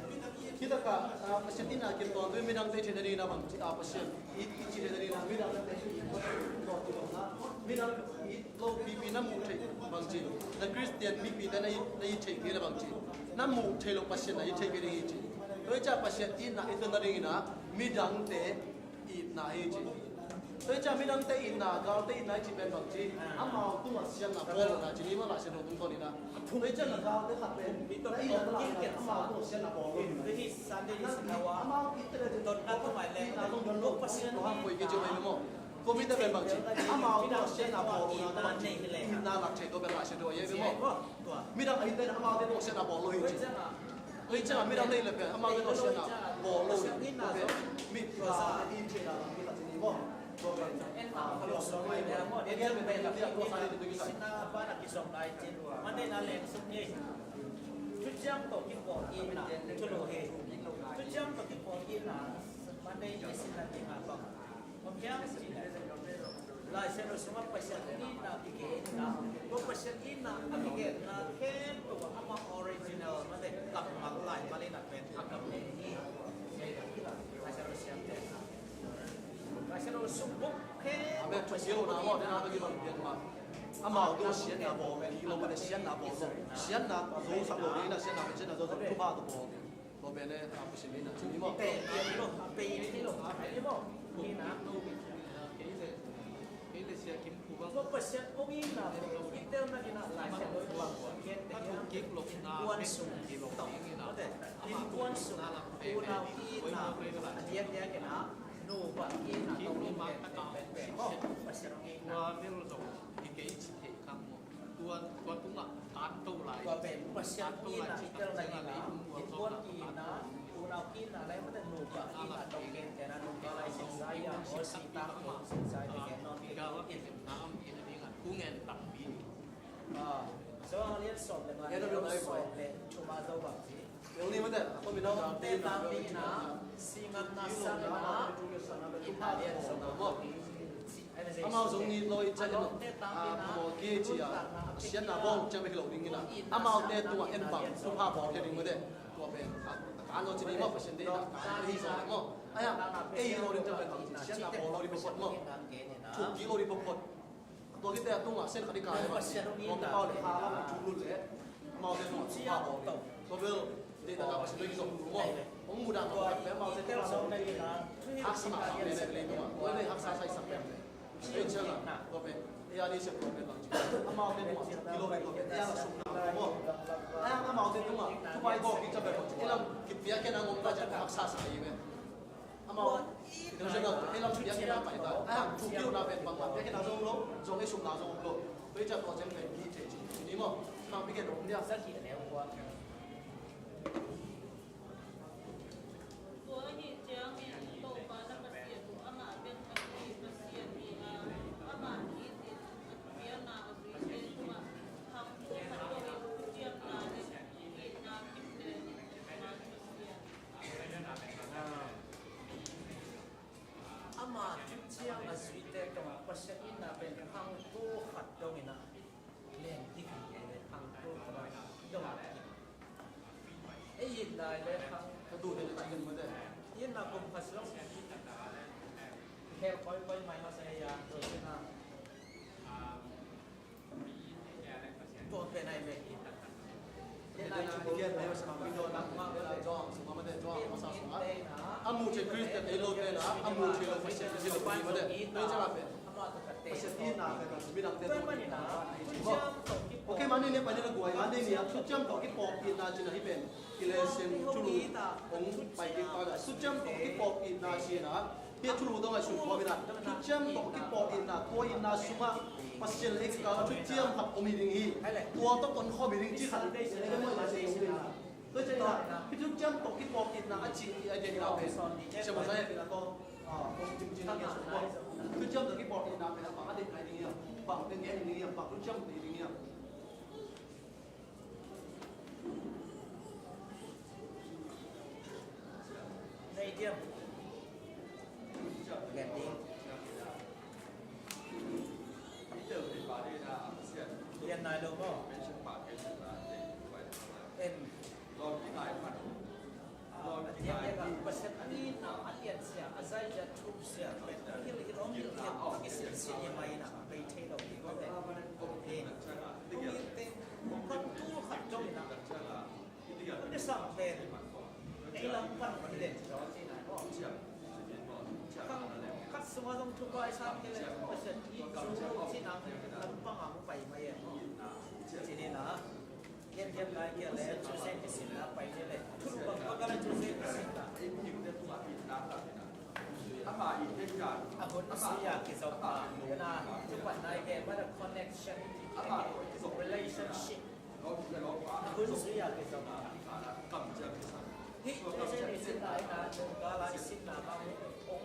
Hih takah, ah, Pasian itna kim tuan tu midang te i theih nading in a bang ci, ah, Pasian i, i cih theih nading in a midang te i tuan tu bang na. Midang i lo pipi na muh theih bang ci. Na Khristian mipite na i, na i theih kei le bang ci. Na muh theih lo Pasian na i theih kei ding hi ci. Tua hi ciah Pasian itna i tuan nading in a midangte itna hi ci. Tua hi ciah midangte itna, galte itna i cih pen bang ci, amau tungah siatna bawl lohna ci ni maw, Lai Siangtho tungtawn in a. Tua hi ciah na galte khat pen na itna tawh amau tungah siatna bawl lohna. Amau itna tawh itna zong don lo, Pasian tawh hang koih kei ci mai maw. Tua mite pen bang ci, amau tungah siatna bawl lohna tawh bang ci, itna lak thei tua pen Lai Siangtho a hi maw. Midang a itna amaute tungah siatna bawl lo hi ci. Tua hi ciangin midangte in le pen amaute tawh siatna bawl lo hi. Tua pen mi, ah, i theihna lam khat ci ni maw. Tua pen, ah, tua pen, ah, tua pen, ah, tua pen, ah, tua pen, ah, Thuciam tawh kipawl itna thulu hi. Thuciam tawh kipawl itna Monday i sinna dingah bang om hiam cih leh, Lai Siangtho sungah Pasian itna kigen in a, tua Pasian itna a kigenna khempeuh ah amah original, mate, kammal lai mal in a pen a kam ne hi. Lai Siangtho siamte, Lai Siangtho sung buk khempeuh ah Pasian itna, amau tawh siatna bawl, i lo mate, siatna bawl lo, siatna zo sak lo ding in a, siatna pen siatna zo sak, thupha tawh bawl ding. Tua pen e, a, Pasian itna ci ni maw. Pe, pe lo, pe lo, pe lo. Kei le, kei le Sia Kim Phu bang. Tua Pasian hong itna, i telna ding in a Lai Siangtho bang, a tuk kik lo na, innkuan sung tawh, innkuan sung, unau itna a diakdiak in a, nupa itna tawh, Pasian hong itna. Tua bel zong i kei ci thei kha maw. Tua, tua tungah tanto lai. Tua pen Pasian itna i telna ding in a, innkuan itna, unau itna, lai mate, nupa itna tawh kei te na, nupa lai sing zai a, aw si tak ko sing zai te ke non te ke in. Na am in a ding a, kung en takpi. Ah, so a lian sawm le nga, lian sawm le thum a zo bang ci. Lawmte tang ding in a, singamna sang in a, itna lian sawm. Amau zong it lo i ciangin, a, phamawh kei ci a, siatna bawl ciang bek hi lo ding in a, amaute tungah en bang thupha bawl thei ding mate. Tua pen a, a kan lo ci ni maw, Pasian deihna a kan lo hi zaw maw. Ahi hang ei lo ding ciang pen bang ci, siatna bawl lo ding pawlkhat maw. Thuk kik lo ding pawlkhat. Tua khit teh a tungah sen khat i kai a bang ci, tua pau le kha lam a thuk lut leh amaute tungah thupha bawl ding. Tua bel deihna ka Pasian bek i zong maw. Hong mudah mah khat leh amaute tungah haksa mah khat leh leh tungah. Tua bel haksa sa i sak pen leh. Ei ciangah tua pen ei a ni siam tua pen bang ci. Amaute tungah thuk kik lo ding tua pen ei a la sukna maw. Ei a amaute tungah thupha i bawl kik ciang pen bang ci. Ei lam kipiak kei na ngom ta ciang haksa sa i pen. Amau, international, ei lam biakinn ah pai ta. Ah, thuk kik lohna pen bangmah biakinn ah zong om lo, zong ei sungah zong om lo. Tua hi ciang tua ciang pen mi thei ci ni maw. Amau biakinn ah om dia. Tua ahih ciangin Topa na Pasian uh amah bek a hi Pasian hi a, amah it in a pianna a zuite tungah khangto khat dongin thuciamna le itna kim len in amah Pasian. Ama thuciam a zuite tawh Pasian itna pen khangto khat dongin a len ding hi, khangto khat dong. Ei itna le khang, ka duh le cingin mate. Itna kum khat sung hel koi koi mai masa ya, tua cina. A muh theih Khristian ei lote na, a muh theih lo Pasian i zil lo pi mate. Tua ciang a pen Pasian itna pen midangte tawh itna. Ok, Monday ni a pai ni la guai, Monday ni a thuciam tawh kipawlkikna cih na hi pen i lesson thulu hong pai kik pa, thuciam tawh kipawlkikna cih na. Hih thulu tawh ngaihsun khawm in a, thuciam tawh kipawlkikna, tua itna sungah Pasian le ei kikal ah thuciam khat om hi ding hi. Tua tawh tonkhawm hi ding cih khat. Tua ciangin a, hih thuciam tawh kipawlkikna a cih i a gen in a pen, siamah Zai in a tawh, ah, thuciam tawh kipawlkikna pen a bang a deih ngai ding hiam, bang pen gen ding hiam, bang thuciam ding hiam. Nei diam. Ngen ding. Sini mai na, pei thei lo ding ka te. Hei. Kong in te, kong tul khat zong ina. Kong te sam pen. Ei lam pan man le. Khat sunga zong thu pai sam ke le. Pasian i zu sina lam pang a mu pai mai e. Sini na. Gen gen lai kia le, Tuesday ni sin na pai ni le. Thulu bang bang ka le Tuesday ni sin na. A hun zui a kizom na. Kena, tu pan nai ke, what a connection. Relationship. A hun zui a kizom na. Hih Tuesday ni sin na, ina, nung ka lai sin na, ma, ong,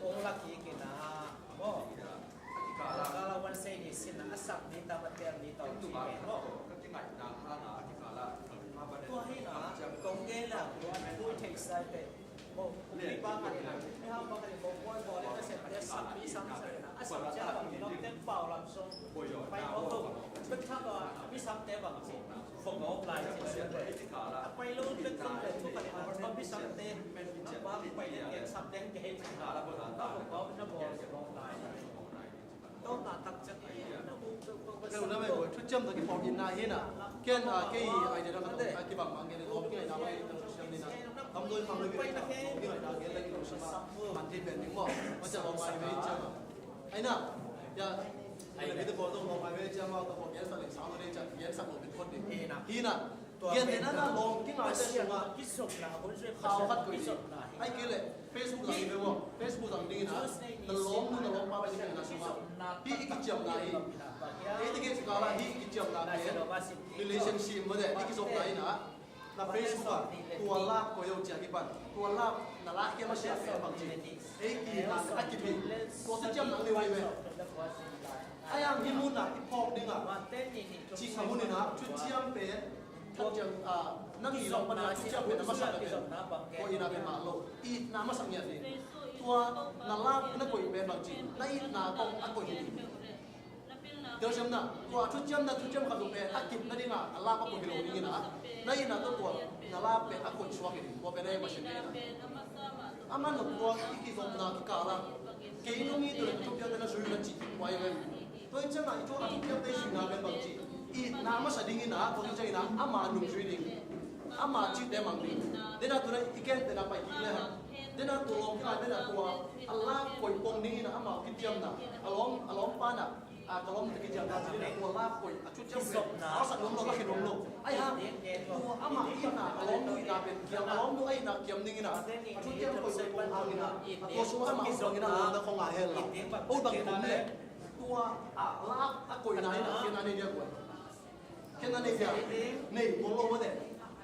ong laki kina, mo. Kala wan sei ni sin a sak ni ta, ma tel ni ta, ci me lo. Tua hi na, kong gen la, kong pui thei sai te. Mo, mi pa khat in, mi hau pa khat in, kong pui pui le, ka sem te, sak mi sam sai na. A sak cia bang, mi lom ten pau lam song. Pai ko ko. Bek tha ko, mi sam te bang ci. Fo ko lai ci. A pai lo, bek tha le, tu khat in, mi sam te. A pa pai le, sam te, ke. Fo ko, na ko, lai. Tawmna tak ciang i na mu, Keu na mai ko, thuciam tak i pawk in na hi na. Ken, ah, kei ai de na ka tawk, ah, kibang mang gen lawm ki ai na mai tang thuciam ni na. Tam doi mang le ki ai na, lawm ki ai na gen le ki lo sama. Man thei pen ding maw. Ma ca lawm ai mai ciam a. Ai na. Ya. Ai na. Ai na. Ai na. Ai na. Ai na. Ai na. Gen te na na lawm ki ngai te sung a. Khau khat ko i. Ai kei le Facebook zang i ve maw. Facebook zang ding ina. Na lawm nu na lawm pa pai ding ina sung a. Hi i kiciamna hi. Ei te kei ci ka la hi i kiciamna hi. Relationship maw te i kizopna ina. Na Facebook a tua lak ko yo cia ki pan. Tua lak na lak kia ma sia fe bang ci. Ei ki na a ki pi. Tua te ciam nang ni wai ve. Ai ang hi mun na i phawk ding a. Ci ka mun ina thuciam pe. Thuciam, ah, nang i lawm pan a thuciam pen a masa na pen. Ko ina pen mah lo. Itna masa ngiat hi. Tua na lak na koih pen bang ci. Na itna kong a koih hi. Tel siam na. Tua thuciam na thuciam khat pen a kip na ding a, a lak a koih hi lo ding ina. Na itna tua tua na lak pen a koih suak hi. Tua pen a hi masa na ina. Aman lo tua i kizopna kikal a. Kei nong it uh leh ka thupiakte na zui un a ci kik uh hi ve. Tua hi ciangin i thu a thupiakte i zuihna pen bang ci. Itna masa dingin a, tua hi ciangin a, ama nungzui ding. Ama cihte mang ding. Dena tu na i gentehna pai kik le hang. Dena tua lawm kik a, dena tua a lak koih pong dingin a, ama kiciamna. A lawm, a lawm pa na. A ka lawm te kiciamna ci dena tua lak koih. A thuciam pen a sak nuam lo, ka khin nuam lo. Ai hang, tua amah itna, a lawmnu itna pen kiam, a lawmnu a itna kiam dingin a, a thuciam koih koih pong hangin a, a tua sung amah hong bangin a lawmna khong a hel la. O bang kum le, tua a lak a koihna in a khiatna nei dia guai. Khiatna nei dia, nei, bol lo mate.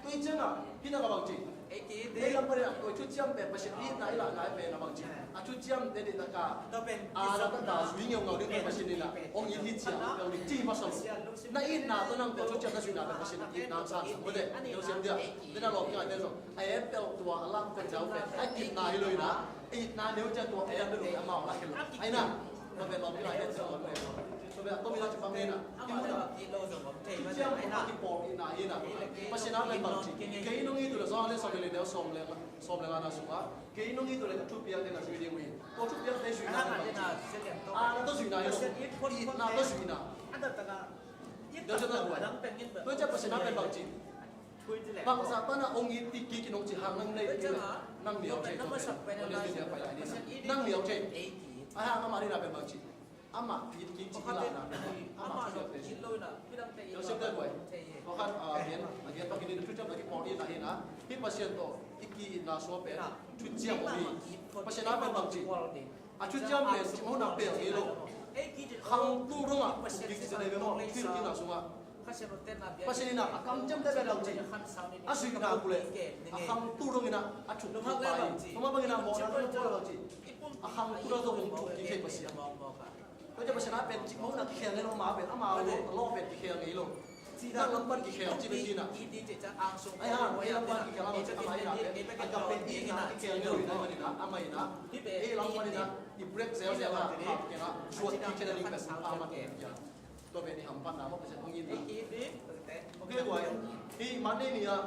Tua i ciangin a, hih na ka bang ci. Ei lam pan a, tua thuciam pen Pasian itna i lahna pen a bang ci. A thuciam te dih na ka, a la ta ta zui ngeungau ding pen Pasian in a, hong it hi cia, hong it ci masa lo. Na itna tawh nang tua thuciam na zuihna pen Pasian itna sa sa mate. Tua siam dia, te na lawm kia te zong. A apple tua a lam koih dau pen a itna hi lo in a, itna neu cia tua a apple lo amau la khel lo. Ai na, tua pen lawm kia te zong lawm le. Tua pen a tua mi la ci pang le na. Thuciam a kipawl itna hi na. Pasian a pen bang ci. Kei nong it uh le zong le sawm le neu sawm le, sawm le nga na sung a. Kei nong it uh le ka thupiakte na zui ding uh hi. Tua thupiakte zuihna hi bang ci. A na tawh zuihna hi lo. Itna tawh zuihna. Deuh deuh guai. Tua ciang Pasian a pen bang ci. Bangzah pan a hong it kik in hong ci hang nang nei kik le. Nang niau thei tua pen. Nang niau thei. Ai hang amah ding na pen bang ci. Amah it kik ci kila na pen. Amah it lo na. Tua siam deuh guai. Tua khat a gen, a gen bang ci in thuciam na kipawl itna hi na. Hih Pasian tawh i ki-itna suah pen thuciam hi. Pasian a pen bang ci. A thuciam pen cimawhna pel ngei lo. Khang tul dongah kik ci nei ve maw, thuhilhkikna sungah. Pasian in a kamciamte pen bang ci. A zuihna uh leh a khang tul dongin a thuk thuk pai. Tua mah bangin a mawhna tul dong bang ci. A khang tul dong hong thuk kik thei Pasian. Tua ciang Pasian a pen cimawhna kikhel ngei lo, amah pen, amah lo, a law pen kikhel ngei lo. Nang lam pan kikhel ci bek hi na. Ai hang, ei lam pan kikhel a bang ci, amah in a pen agape itna kikhel ngei lo hi na, amah in a, amah in a. Ei lam pan in a, i break zel zel a, a kikhel a, zuat kikhel a ding pen amah in a. Tua pen i hamphatna maw, Pasian hong itna. Ok, guai. Hih Monday ni a.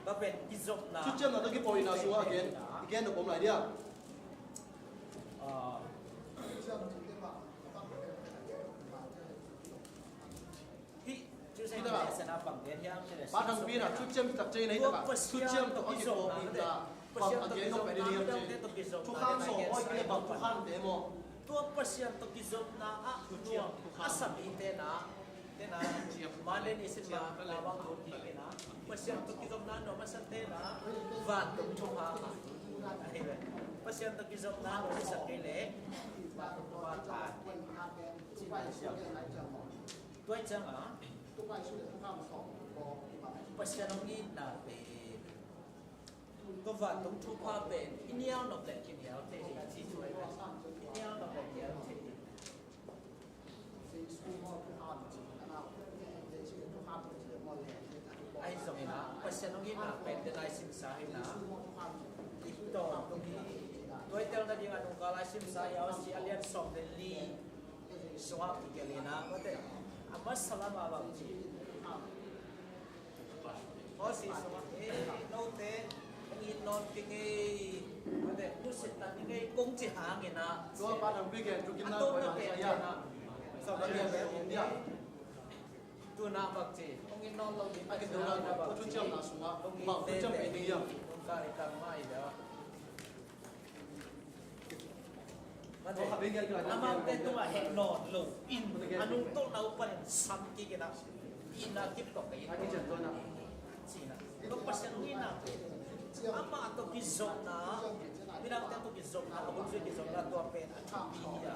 Thuciamna tawh kipawl itna sungah a gen, i gen nop om lai dia. Ah, Hih Tuesday night lesson a bang gen hiam cih leh Pa Thang Pi in ah thuciam taktak cih nei takah thuciam tawh a kizopna bang a gen nop pen in hiam cih. Thukham sawm awi pi le bang thukham te maw? Tua Pasian tawh kizopna ah nuam a sa mite in ah, te in ah, Malay ni sin bang, bang lut kik in ah, Pasian tawh kizopna nuam a sate in ah vantung thupha ngah. Ahi ve. Pasian tawh kizopna nuam a sa kei leh vantung thupha ngah. Tua ciangin Pasian hong itna pen, tua vantung thupha pen i nial nop leh kinial thei hi, ci thu ahi ve. I nial nop leh kinial thei hi. Ahi zongin ah Pasian hong itna pen te lai simsa hi in ah, i tawm tung hi. Tua i tel nading a nungkal lai simsa hi a, Osea a lian sawm le li sungah kigelh in ah, mate, a masa lam ah bang ci, Osea sungah, eh, note hong it nawn kei ing ei, mate, nusia ta ning ei, kong ci hangin ah, tua Pa Thang Pi gen, tu kim a na tawpna pen, sawm le li a bel om dia. Tu in ah bang ci, hong it nawn lo ding a, tu in ah bang ci, thuciamna sungah bang thuciam pen ding hiam? Nungkal i tang mah hi a. Amaute tungah heh nawn lo in, a nungtolhna uh panin sam kik in ah, itna kip tawh ka it nawn hi, ci in ah. Tua Pasian hong itna pen, amah tawh kizopna, midangte tawh kizopna, a hun zui kizopna, tua pen a thupi hi a.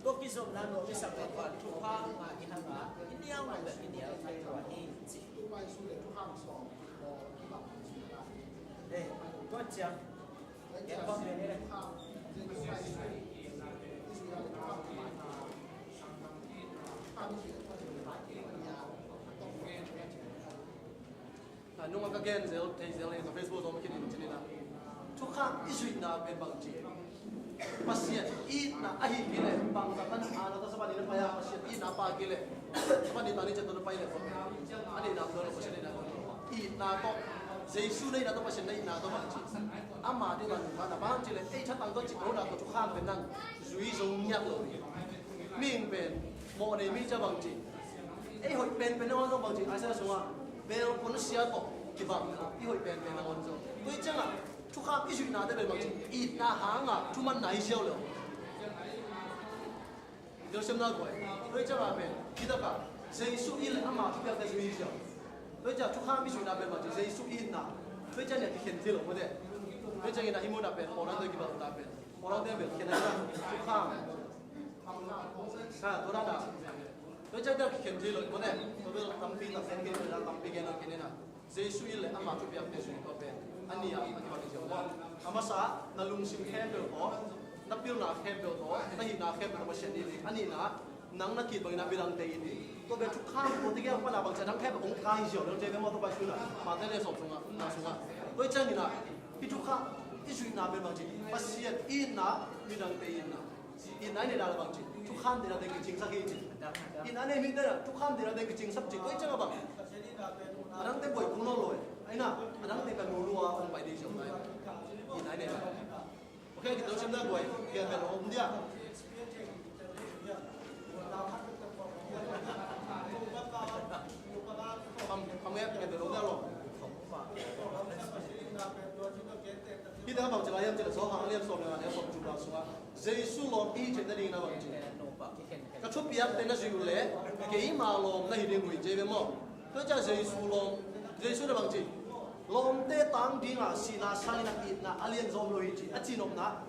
Tua kizopna nuam i sak leh tua thupha ngah i hang a, i nial nop leh i nial thei tua hi, ci. Eh, tua ciang A, nung a ka gen zel, thei zel, ka Facebook zong khin in cin in a. Thukham i zuihna pen bang ci. Pasian itna ahi kei leh, bangzah tan a, na ta saban in a pai a, Pasian itna a pai kei leh, saban in ta ni cian tawh na pai leh, a neihna tawh, Pasian neihna tawh, itna tawh, Jesu neihna tawh, Pasian neihna tawh bang ci. Ama deih bang, bang ci leh, ei thatang tawh cih tawh na tawh thukham pen nang zui zo ngiat lo hi. Mihing pen mawh nei mi ciang bang ci. Ei hoih penpen nangawn zong bang ci, Isaiah sungah bel pun sia tawh kibang, i hoih penpen nangawn zong. Tua hi ciangah thukham i zuihnate pen bang ci, itna hangah thumanna hi ziau lo. Deuh siamna guai. Tua hi ciangah pen, hi takah Jesu in le ama thupiakte zui hi ziau. Tua hi ciangah thukham i zuihna pen bang ci, Jesu itna. Tua hi ciangah kikhen thei lo mawte. Tua hi ciangin a hi munah pen, pawlnate kibang ta pen, pawlnate bel khen a hi na, thukham. Ha, tua na na. Tua ciang tel kikhen thei lo, mawte. Tua bel tampi tak gen kei, tua tampi gen lo kei ni na. Jesu in le ama thupiakte zui tua pen a nih a kibang hi ziau maw. A masa, na lungsim khempeuh tawh, na pilna khempeuh tawh, na hihna khempeuh tawh Pasian it in. A nihna, nang na ki-it bangin a midangte it in. Tua bel thukham tua tegel pana bang ci a dang khempeuh hong kai hi ziau lo te bel maw, tua pai sungah. Mate le sawm sungah, na sungah. Tua hi ciangin a, i thukham i zuihna pen bang ci, Pasian itna, midangte itna. Itna i neih dan a bang ci, thukham deihna teng kicingsak hi ci. Itna nei mite na thukham deihna teng kicingsak ci. Tua hi ciangah bang, a dangte buai kul nawn lo e. Ahi na, a dangte ka nulu a hong pai ding ziau lai. Itna i neih dan. Ok, kito siam na buai, kia pen om dia. Pam, pam nge, kia pen om dia lo. Hih tengah bang ci lai hiam cih leh Johan a lian sawm le nga, a neu sawm le thum sungah Jesu lawm i hih ciangin a ding na bang ci. Ka thupiakte na zuih uh leh keima lawm na hi ding uh hi ci ve maw. Tua ciang Jesu lawm, Jesu na bang ci. Lawmte tang dingah sihna sangin a itna a lian zawm lo hi ci, a cihnopna.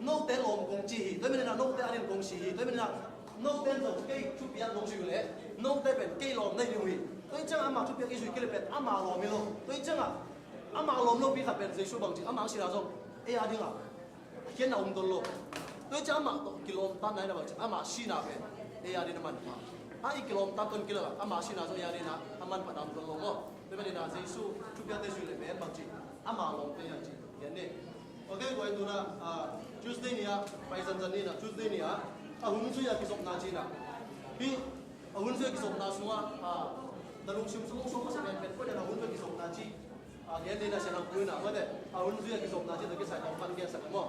Note lawm kong ci hi, tua hi manin a note a lian kong si hi, tua hi manin a note in zong kei thupiak nong zuih uh leh note pen kei lawm na hi ding uh hi. Tua hi ciangah ama thupiak i zuih kei leh pen ama lawm hi lo. Tua hi ciangah ama lawm lopi khat pen Jesu bang ci, ama sihna zong ei a dingah a khiatna om tuan lo. Tua hi ciang amah tawh kilawmtatna in a bang ci, ama sihna pen ei a dingin a manpha. A i kilawmtat tuan kei leh ama sihna zong ei a dingin a manpha dan tuan lo maw. Tua hi manin a Jesu thupiakte zuih leh pen bang ci, ama lawmte hi hang ci. Gen ni. Ok, guai, tu-in a, ah, Tuesday ni a, pai zanzan ni a, Tuesday ni a, a hun zui a kizopna ci-in a. Hih a hun zui a kizopna sungah, ah, na lungsim sung sung masa pen pen, koi dan a hun zui a kizopna ci. A gen ding na Sia Thang Pu in a, mate, a hun zui a kizopna cih tawh kisai tawm pan gensak maw.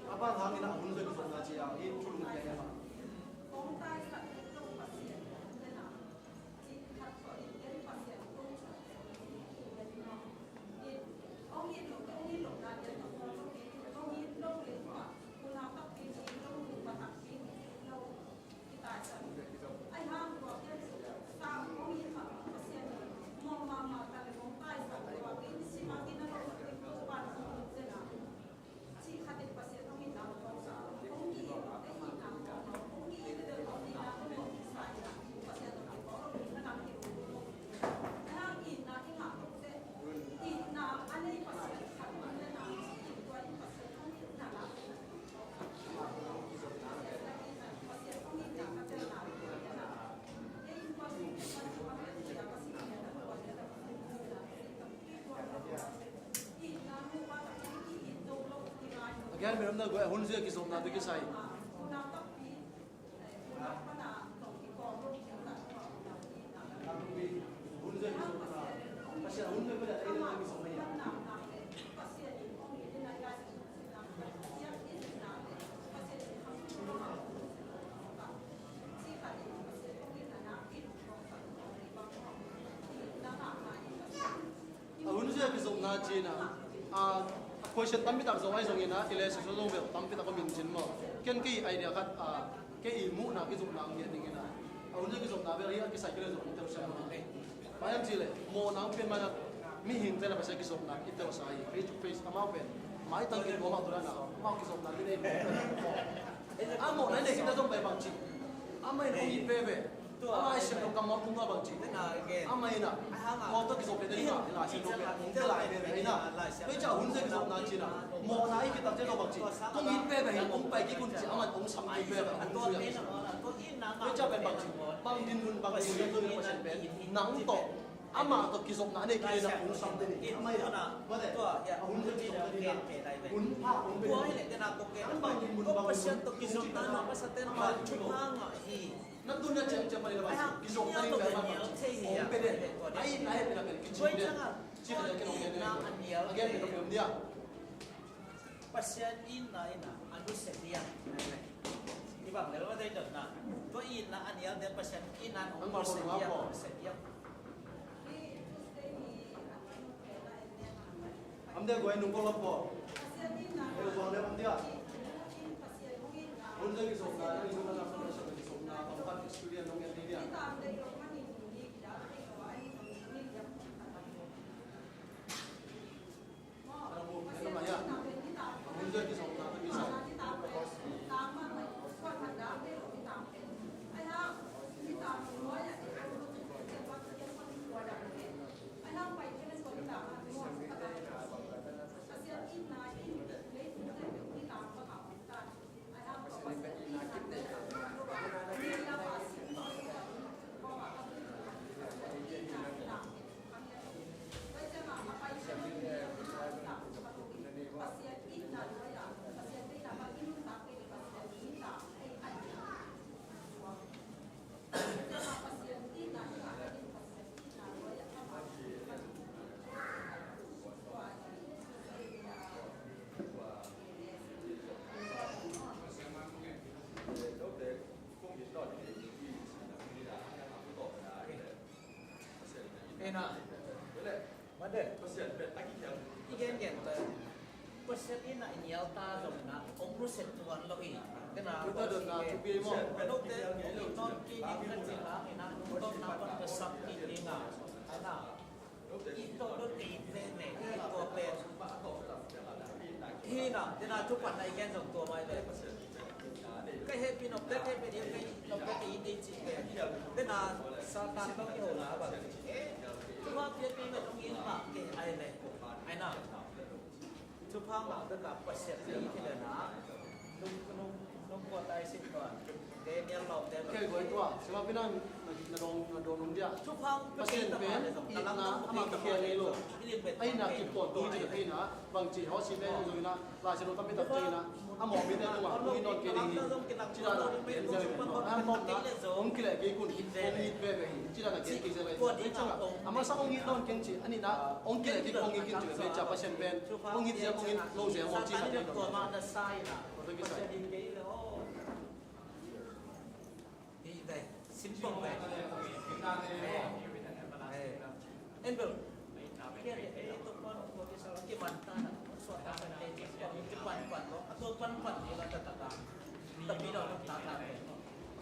A Bang hangin a hun zui kizopna ci a i thulung piang hiam a? Kong taisan ding lo Pasian kong ken a, cih khat tawh in ken Pasian kong ken in, hong it lo, hong it lo na lian tawh kong lo kei, hong it lo le tua, unau takpi ci lo, nupa takpi ci lo. A gen minam na guai hun zia kizopna tu kisai. A hun zia kizopna cina, a, a question tampi tak zong ahi zongin a, i le susu zong bel tampi tak a min cin maw. Ken kei idea khat, a, kei i muhna kizopna ang ngiat dingin a, a hun zia kizopna bel hi a kisai kile zong teu siam maw. Bayang cile, mawhna ang pian mana mihing tena Pasian kizopna i teu sa hi, face to face amau pen. Mai tang kin amau tu na, amau kizopna ni nei. A mawhna nei kita zong bai bang ci. Amai no i pe ve. A Lai Siangtho kammal tung a bang ci. Amah in a, mawh tawh kizop le ding a, Lai Siangtho pen hong pia lai veve hi na. Tua hi ciah hun zia kizopna cina, mawhna i kitak ciang tawh bang ci. Kong it veve hi, hong pai kik un ci, amah hong sam kik veve, hong zui a. Tua hi ciah pen bang ci. Bang dinmun, bang dinmun na zui na Pasian pen nang tawh, amah tawh kizopna nei kik le na hong sam te ni. Amah in a, mate, a hun zia kizopna ni na. Hun pha hong pe. Tua hi le tena kong gen. Bang dinmun, bang dinmun. Pasian tawh kizopna na masa tena ma thupha ngah hi. Na tun na ciang ciang mani la bang ci, kizopna ding bel bang ci. Hong pe den. Ai, ai, pe la bel kicin den. Ci ka ken hong pe den. A gen pe ka pe om dia. Pasian itna in a, a nusia dia. I bang lel va dei dot na. Tua itna a nial den Pasian itna hong nusia dia, hong nusia dia. Am dia guai nung ko lap ko. Ei, guai lap am dia. Hun zia kizopna, hun zia kizopna, bang pat experience nong en dia. Hun zia kizopna, hun zia. Ena. Mate. I gen gen ta. Pasian in a i nial ta zong in a, hong nusia tuan lo hi. Tena, tuta dot na, tupi mo. Note, i ton ki ding ka ci hang in a, nungtonna pan ka sak ki ding a. Ana. I ton dot ka i pen ne, i tua pen. Hi na, tena tu pan na i gen zong tua mai le. Ka hehpih nop te, ka hehpih ding, ka hehpih nop te, ka i ding ci pen. Tena, Satan tawh i ho na bang. Tua pia pen ka zong in ma, ke ai le. Ai na. Thupha ngah bek a Pasian i thei le na, nung, nung, nung kua tai sin tua. Kei guai tua, sima pina na dong na dong nung dia. Pasian pen itna ama kikhel ngei lo. Aina kip tawntung ci na pina bangci hawh si pen zong ina. Lai Siangtho tampi tak ciangin ah, a mawhmite tungah hong it nawn kei ding hi. Ci dan ah gen zel hi. A mawhna hong kileh kei kun hong it veve hi. Ci dan ah gen kei zel hi. Tua ciang ah a masa hong it nawn keng ci, a nihna hong kileh kei hong it kei ci, tua ciang Pasian pen hong it zel hong it lo zel mawh ci khat hi. Tua tawh kisai. Hi ve, simple ve. Eh, eh. Angel. Kia le, eh, to pa no ko sa ki man ta na. So ta sa te ki pan pan lo. To pan pan ni la ta ta ta. Ta pi lo ta ta.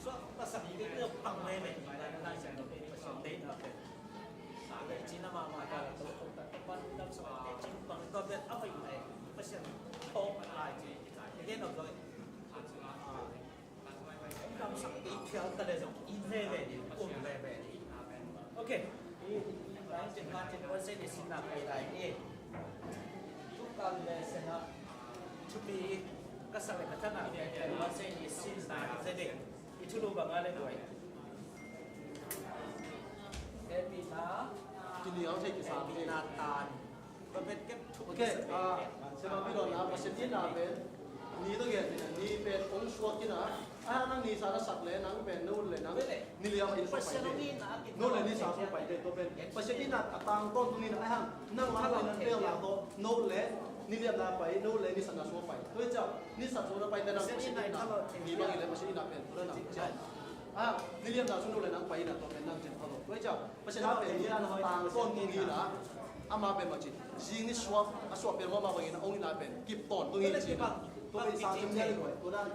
So ta sa ni le pang le le. Ta na sa no pe pa so te na pe. Sa le ci na ma ma ta to to ta pan ta so te ci pang to pe a pai le. Pa sa to pa lai ci. Ke no ko. Kamsak i phial ta le zong i veve ding, um veve ding. Ok. I, i, i, lai cin, lai cin, wan se ni sin na kai lai i. Tukal le se na. Thupi ka sa le ka thang a, wan se ni sin na i ze ding. I thulu bang a le buai. Happy na. Kini au thei ki sa. Happy na tan. Ok, ah, sema pi dawn na, Pasian itna pen ni tawh gen ni, ni pen hong suak kina. A hang nang ni sa na sak le, nang pen no le nang ni liam in suak pai te. No le ni sa suak pai te, tua pen Pasian itna a tang tawntung ina. A hang nang hang le nang tel na tawh no le ni liam na pai, no le ni sa na suak pai. Tua i ciang ni sa suak na pai te nang Pasian itna ni bang i le Pasian itna pen tua le nang ciang. A hang ni liam na suak no le nang pai na tua pen nang ciang tha lo. Tua i ciang Pasian a pen ni a na tang tawntung ina. Ama pen bang ci, zing ni suak, a suak pen mawh mah bangin a ong ina pen kip tawntung hi ci. Tua pen sa kim nia le luai, tua dan.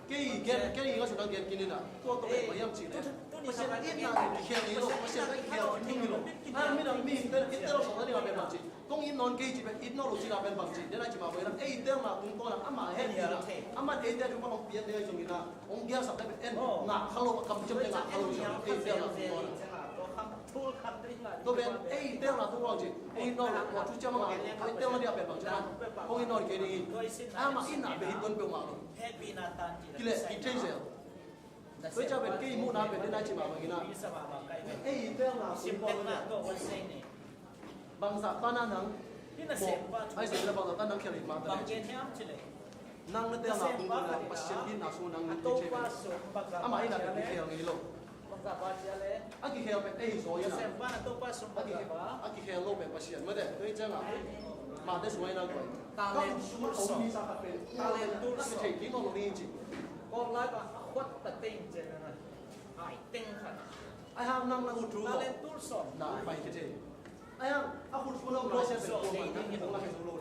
Kei gen, kei nga su dang gen kin ina. Tua tua pen bang hiam ci le. Pasian itna pen kikhel ni lo, Pasian pen kikhel ni lo. A midang mi in pen it lo suak ni pen bang ci. Kong it nawn kei ci pen it nawn lo ci na pen bang ci. Den a ci ma bangin a ei tel na tung tawn a ama het ina. Ama ei tel tung bang pian dei zong ina. Ong giasak pen en ngak kha lo, a kamciam pen ngak kha lo ci. Ei tel na tung tawn a. Tua pen ei tel na tung tawn ci. Hong it nawn lo, tua thu ciang mah, hong it nawn dia pen bang ci man. Hong it nawn kei ding hi. Ama itna pen hih don peuhmah lo. Kileh kik thei zel. Tua i ciang pen kei muhna pen den a ci mah bangin a. Ei tel na tung tawn lo. Bangzah tan a nang. Ai zel le bangzah tan nang khel hi mah ta le. Nang na tel na tung tawn a Pasian itna sung nang na kik thei pen. Ama itna pen kikhel ngei lo. A kikhel pen ei zaw ina. A kikhel, a kikhel lo pen Pasian mate. Tua i ciang a. Mate sung a ina guai. Talent tool sawm. Talent tool sawm. Thei kik lo ni ci. Kawm lai ka a khuat ta teng cian na. Ai teng khat. Ai hang nang na ut thu. Talent tool sawm. Na pai kei thei. Ai hang a khut sung lo na sia pen kawm na kong na khe sung lo.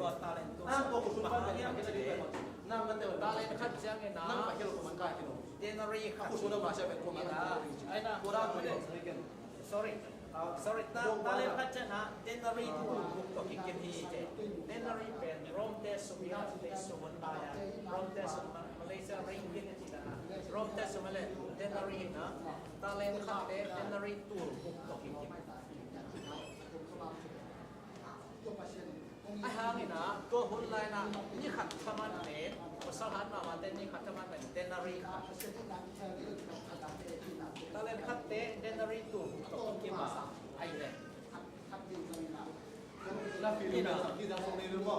Ai hang kawm khut sung pai pen na khe thei pen. Nang na tel. Talent khat ciang ina. Nang pai khe lo kawm man kai khe lo. Denari khat. A khut sung lo na sia pen kawm na khe lo. Ai na. Kawm na khe lo. Sorry. Sorry, ta, talent khat ciang ha, denari tul guk tawh kikim hi ci. Denari pen Rom te sung i ha, te sung hun ta ya. Rom te sung ma, Malaysia ringgit ci ta ha. Rom te sung ma le, denari na, talent khat te, denari tul guk tawh kikim. Ai hang ina, tua hun lai na, ni khat thaman te, pasal hat mahmah te, ni khat thaman te, denari khat. Talent khat te, denari tul guk tawh kikim a, ai le. Na feeling na, ki da song nei lu mo.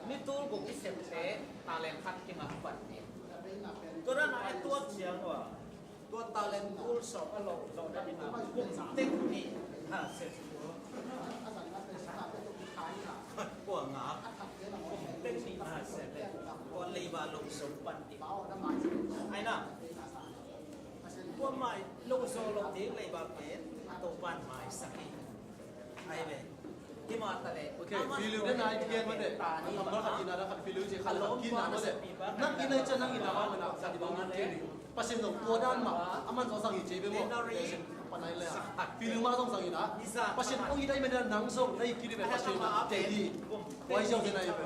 Ni tul guk i sep te, talent khat kingah pan ni. Tua dan a, a tuat ciang ua. Tua talent tul sawm a lo zawh ding a, kum teng nih na sep. Kua ngak, kum teng nih na sep le. Kua leiba lo sawm pan ding. Ai na. Kua mai lo sawm lo ding leiba pen, Topan maisak hi. Ai ve. Hi mah ta le. Ok, filiu den a i gen mah de. A number khat ina da khat filiu ci khat khat kina mah de. Nang ina i ciang nang ina mah mah na khat i bang in kei ni. Pasian zong tua dan mah. A man zong sang i ci be mawh. Pasian panai le a. Filiu mah zong sang ina. Pasian ong i dai mena nang zong dai kiri be Pasian na te di. Wai zong den a i be.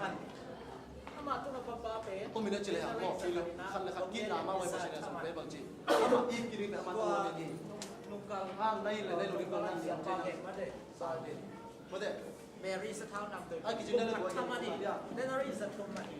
Ama tu na papa pe. Tua mina ci le a mawh filiu khat le khat kina mah wai Pasian zong be bang ci. Ama i kiri be ama tua ni. Nungkal hang nai le nai lo ni ko nang ni ang ci na. Sa de. Mate. Mary sa thau nam tu. A kici na le ko. Thama ni. Denari sa thum ma ni.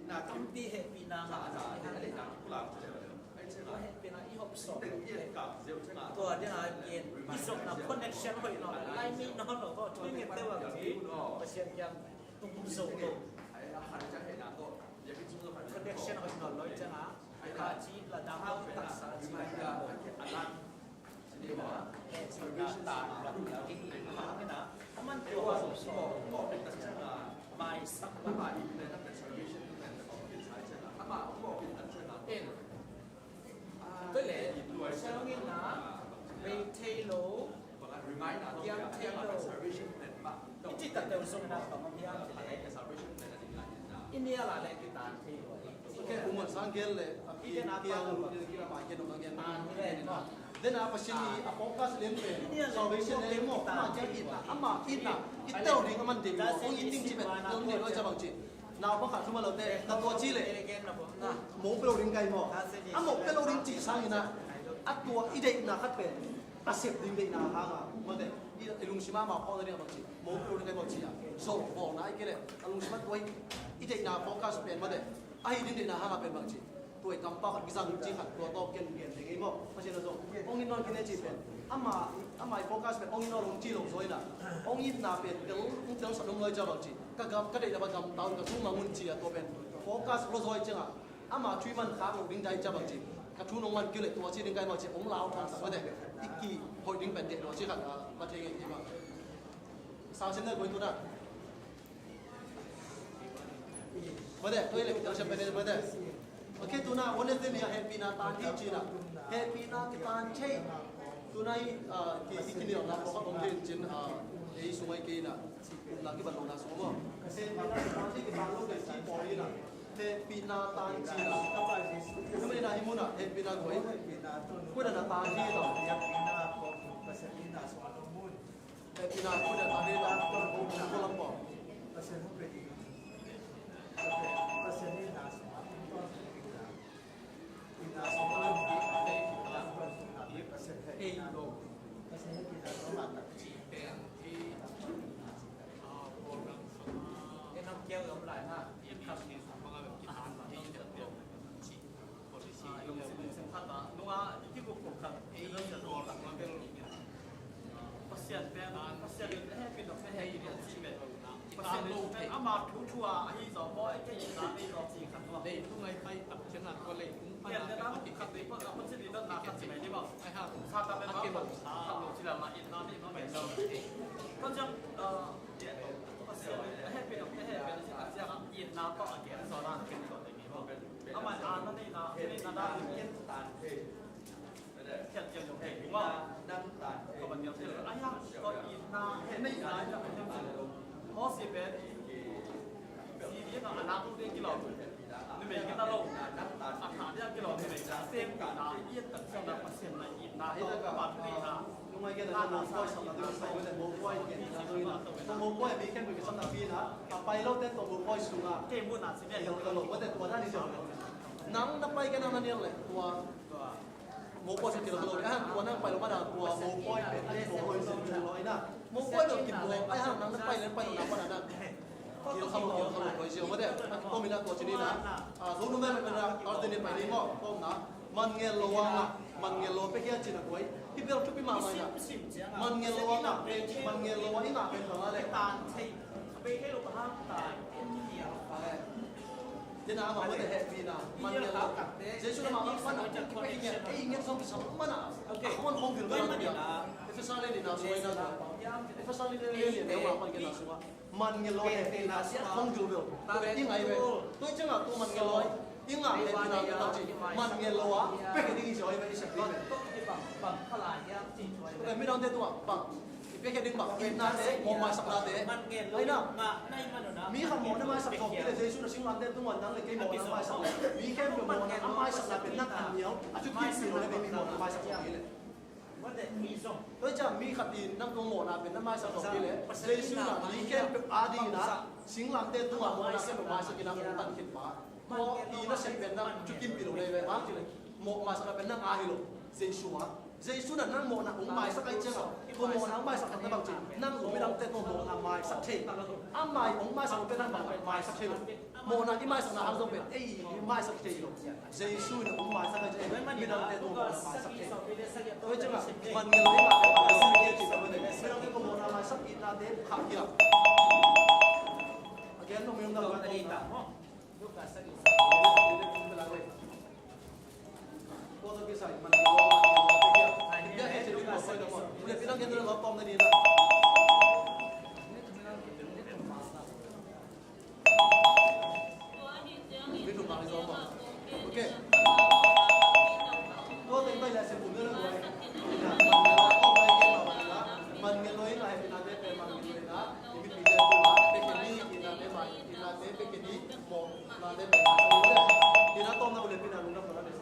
tampi hehpihna ngah a, tua hehpihna i hopsawh loh teh, tua dena gen i zopna connection hoih nawn lo, laimi nawn lo, tui nget teh bang ci, Pasian kiang tung zo lo. Connection hoih nawn lo i ciangah, a ci la dang lo, i taksa a ci la dang lo. Tua leh, siangin na, bei thei lo, kiam thei lo. I cih takte uh zong na bang om hiam cih leh, i nial a leh kitan thei lo. Kei u muan sang gel le, a pi kiang lut ni kila mai kei nong gen. Dena Pasian i a focus lian pen salvation le maw, ama kiang itna, ama itna i tel ding a man ding maw, ong it ding ci pen tel ding lo i ca bang ci. Nau pakhat thu man lote na tua ci le mo pe lo ding kai maw, a mo pe lo ding ci sangin a, a tua i deihna khat pen a sep ding deihna hanga mate, i lungsima ama khawng na ding a bang ci, mo pe lo ding kai maw ci a, so bawlna i kei le a lungsima tua i deihna focus pen mate, ahi ding deihna hanga pen bang ci. Tua i kampau khat kizang ci khat tua tawh ken gen ding ei maw. Pasian a zong hong it nawn khin ei ci pen ama, ama i focus pen hong it nawn hong ci lo zaw ina, hong itna pen tel, hong tel sa dong lo i ca bang ci. Ka gam, ka deihna bang gam taun ka sung mang un ci a tua pen focus lo zaw i cianga ama thui man khak lo ding dai ca bang ci. Ka thu nong man kei le tua ci ding kai bang ci hong lau thang sa mate, i ki hoih ding pen deh lo ci khat a ma thei ngei ci bang. Sau sin na goi tu na. Mate, tua i le kitel siam pen mate. Ok, tuna Wednesday ni a hehpihna tan hi cina. Hehpihna kitan thei. Tuna i, ah, ki, i kinialna pawlkhat om thei cin, ah, ei sung ai kei na. Na kibat lo na sung maw. Hehpihna kitan thei kitan lo kei ci pawl hi na. Hehpihna tan cina. Tuma i na hi muna hehpihna koi. Kuna na tan hi lo. Hehpihna khuda ta ni ta ko ko lam ko. Lungsim, lungsim khat ah nungah i kikup kup khat ei, Pasian pen, Pasian in a hehpih nop, a hehpih nop a cih pen, Pasian in pen ama thu thu a ahi zaw maw, ei kei itna nei zaw cih khat maw. Leitung a i pai tak ciangin tua leitung pan a pen a kikhat, Pasian in dotna khat ci mai ni maw. Satan pen a kilo khat lo ci lala itna nei maw pen lo. Tua ciang, ah, Pasian in a hehpih nop, a hehpih nop a cih tak ciangin itna tawh a gen zaw dan ken zaw ding hi maw. Amah in a na neihna, neihna dan in khiat ciang ciang thei maw. Ka van niam thei lo. Ai ha, tua itna, neihna in a khiat ciang. Moses pen zi ding a, a nak ding kilawm. Numei kina lo. A thah ding kilawm, numei kina. Sem kina, i et tak ciang na Pasian na itna tawh, a pa thu neihna. Nungah i gen a mopawi sapna ding, mopawi gen a ding ina. Mopawi a mi khempeuh i sapna ding ina, a pai lote tawh mopawi sungah. Kei muhna ci mia hilh ka lo, mate tua dan i hilh ka lo. Nang na pai kei nang na nial leh tua mopawi sung kilawm ka lo. Ahan tua nang pai lo mah tua mopawi pen a mopawi sung kilawm ina. Mopawi lo kilawm, ahan nang na pai leh pai lo na pai na nang. Kilawm ka lo, kilawm ka lo tua i hilh mate. A kitom ina tua ci ni na. A, zo numei mate na, Thursday ni pai ni maw, kitom na. Man ngel lo wang na. Mangngilh lo pia khia cih na kuai. Hih bel thupi mahmah ina. Mangngilh lo a ngah pen, mangngilh lo a i ngah pen bang a leh. Tena amah mah te hehpihna, mangngilh lo. Jesu na mah mah mana, i pia khia, ei nget zong kisam mana. A khong khong vil mana. Efesa le nihna suaina. Efesa le nihna suaina. Mangngilh lo hehpihna siat khong gil bel. Tua bel i ngah ve. Tua ciangin tua mangngilh lo i ngah hehpihna bel tak ci. Mangngilh lo a pia khia ding i ci hoi ve i sak ding ve. Tua bel midangte tungah bang i pia khia ding bang itnate, mawh maisaknate. Ai na. Mi khat mawhna maisak zawh kei leh Jesu na singlamteh tungah nang le kei mawhna maisak leh, mi khempeuh mawhna a maisakna pen nang a nial a, cu kim ci lo leh mi mawhna maisak zawh kei leh. Tua ciang mi khat in nang tung mawhna pen na maisak zawh kei leh, Jesu in a mi khempeuh adingin a singlamteh tungah mawhna khempeuh maisak in a hong tan khin pa. Tua i nasep pen na cu kimpih lo leh ve, bang ci leh mawh maisakna pen nang a hi lo, Jesu a. Jesu in a nang mawhna hong maisak ahih ciangin, tua mawhna hong maisak takte bang ci, nang zong midangte tungah mawhna maisak thei. Amah hong maisak lo pen nang mawhna maisak thei lo. Mawhna i maisakna hang zong pen ei i maisak thei lo. Jesu in a hong maisak a, midangte tungah mawhna maisak thei. Tua hi ciangin mangngilh lo i ngah pen mangngilh lo i ngah pen midangte tungah mawhna maisak itnate khah kik a. A gen nong mi om dang lo.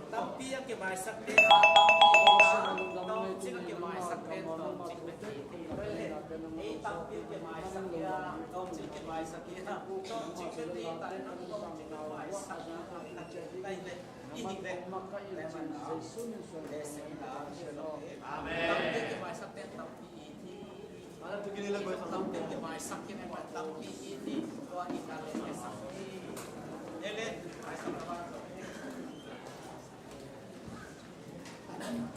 Tampi a kimaisak te, tampi a kimaisak te, tampi a kimaisak te, ei tampi a kimaisak te, tampi a kimaisak te, tampi a kimaisak te, tampi a kimaisak te. Amen.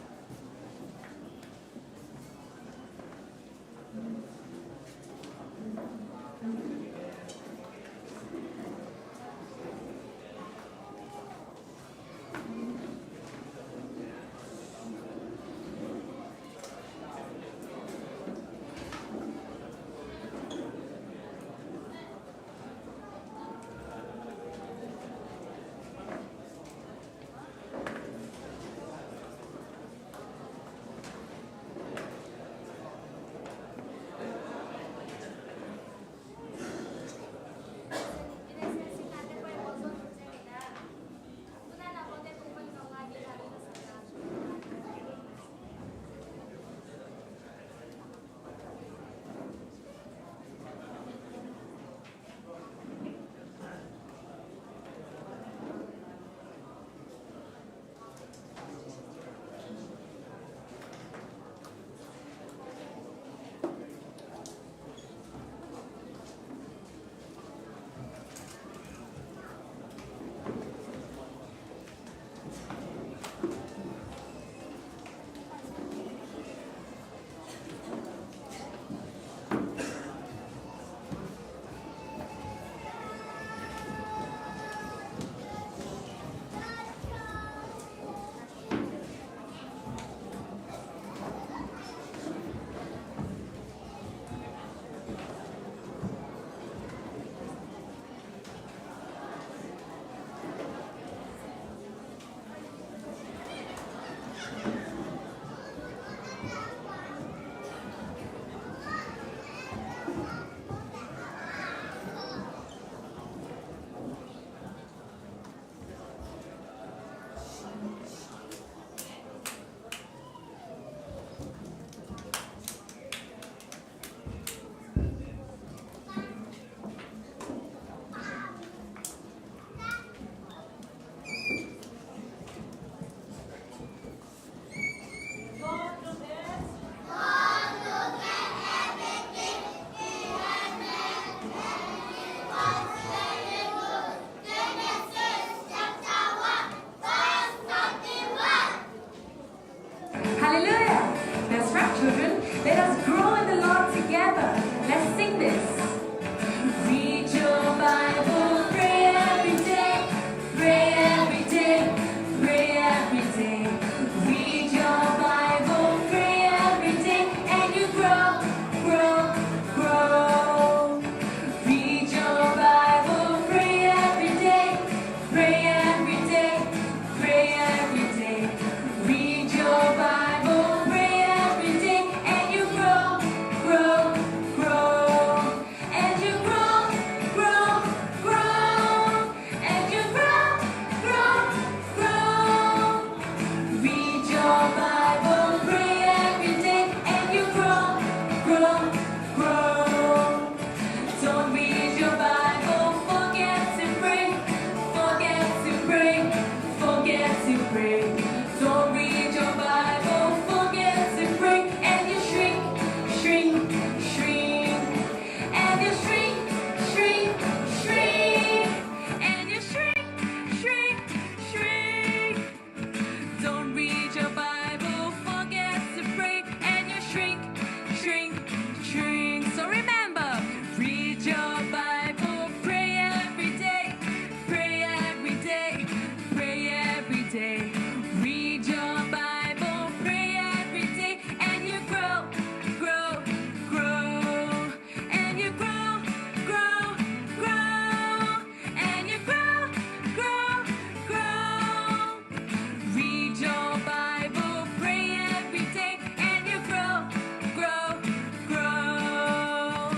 Read your Bible, forget to pray, forget to pray, forget to pray. Don't read your Bible, forget to pray, and you shrink, shrink, shrink, and you shrink, shrink, shrink, and you shrink, shrink, shrink. Don't read your Bible, forget to pray, and you shrink, shrink, shrink. So remember, read your Bible, pray every day, pray every day, pray every day. Read your Bible, pray every day, and you grow, grow, grow. And you grow, grow, grow. And you grow, grow, grow. Read your Bible, pray every day, and you grow, grow, grow.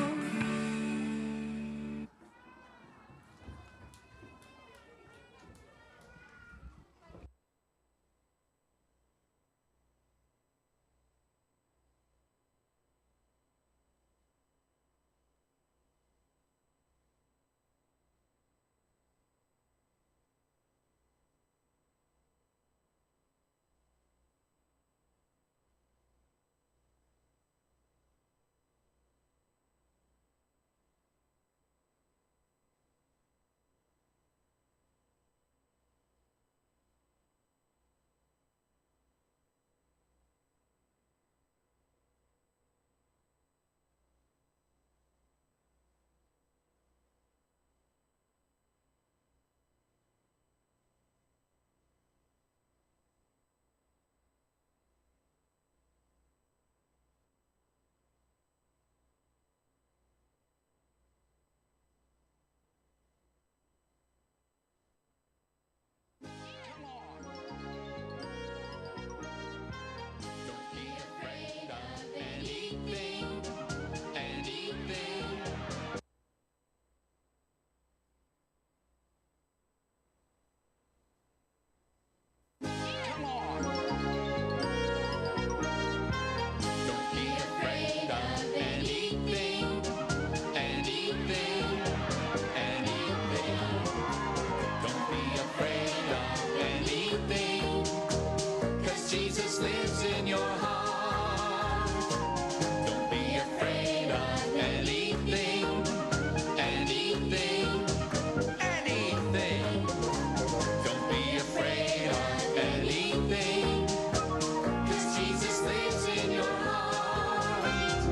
Come on. Don't be afraid of anything, anything, anything. Don't be afraid of anything, 'cause Jesus lives in your heart. Don't be afraid of anything, anything, anything. Don't be afraid of anything, 'cause Jesus lives in your heart.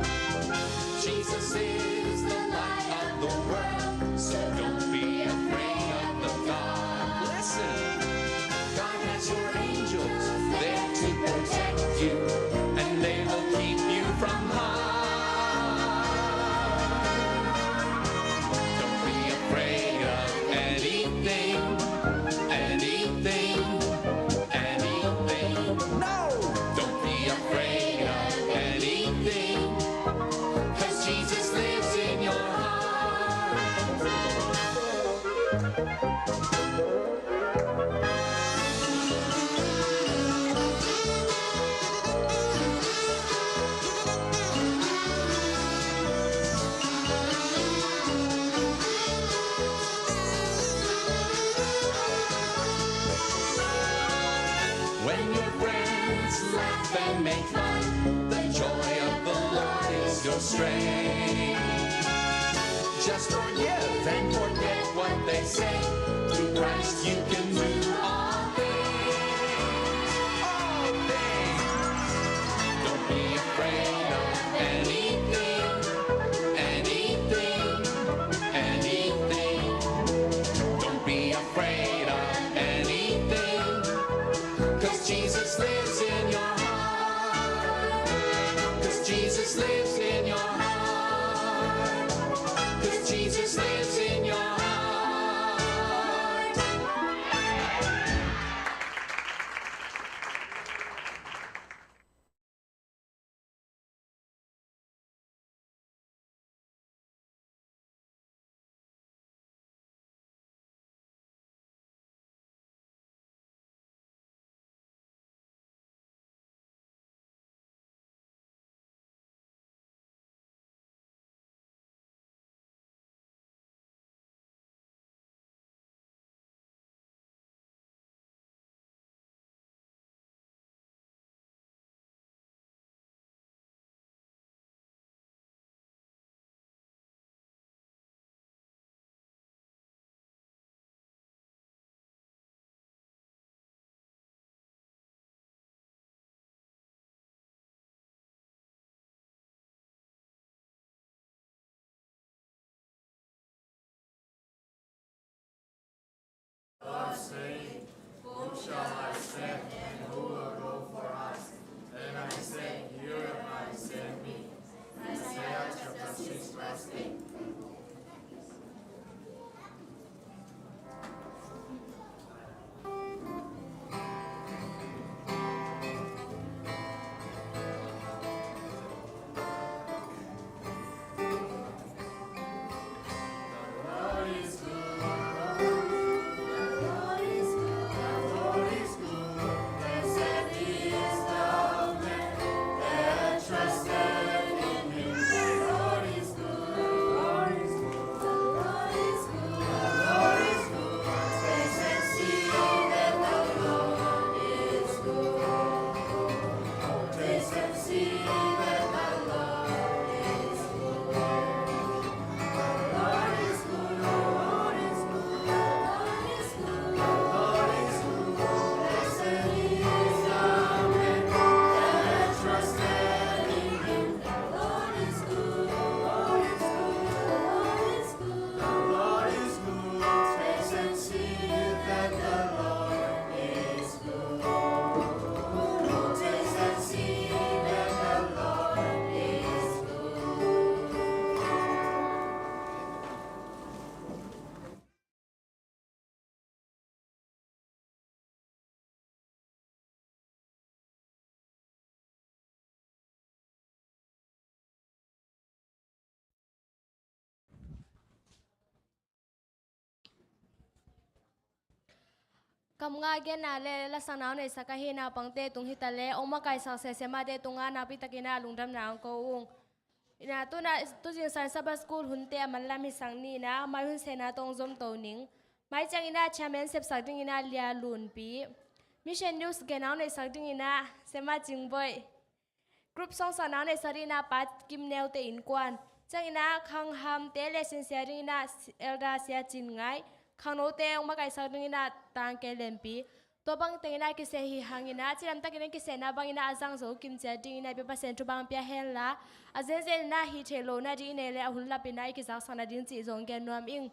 Jesus is the light of the world, so don't be afraid of the dark. Listen, God has your angels there to protect you, and they will keep you from harm. Don't be afraid of anything, anything, anything. No! Don't be afraid of anything, 'cause Jesus lives in your heart. When your friends laugh and make fun, the joy of the Lord is your strength. Just forgive and forget what they say. Through Christ you can do all things. All things. Don't be afraid of anything, anything, anything. Don't be afraid of anything, 'cause Jesus lives in your heart. 'Cause Jesus lives in your heart. 'Cause Jesus lives in your heart. Shall I send, and who will go for us? Then I said, Here am I, send me. Isaiah chapter six, verse eight. Kam nga genna le lasak nau neisak ahi naupangte tung hi ta le, ong makaisak sese mahte tungah nakpi takin ah lungdamna ong ko ung. Ina tuna, tu zingsang Sabbath School hunte a manlam hi sang ni ina, mai hun sena tawh ong zom to ning. Mai ciangin ah chairman sepsak dingin ah Lia Lunpi. Mission News gen nau neisak dingin ah Sema Cingboih. Group song sang nau neisak dingin ah Pa Kim Neute innkuan. Ciangin ah khanghamte le sinsia dingin ah Elder Sia Cin Ngaih. Khangnote ong makaisak dingin ah Tang Kei Lempi. Tua bang tengin ah kiseh hi hangin ah, cidam takin ah kisehna bangin ah a zang zo kim ciat dingin ah Biapa Sen thupha ong pia hen la, a zenzen in ah hih theih lohna ding i neih le a hun lapin ah i kizaksakna ding cih zong gen nuam ing.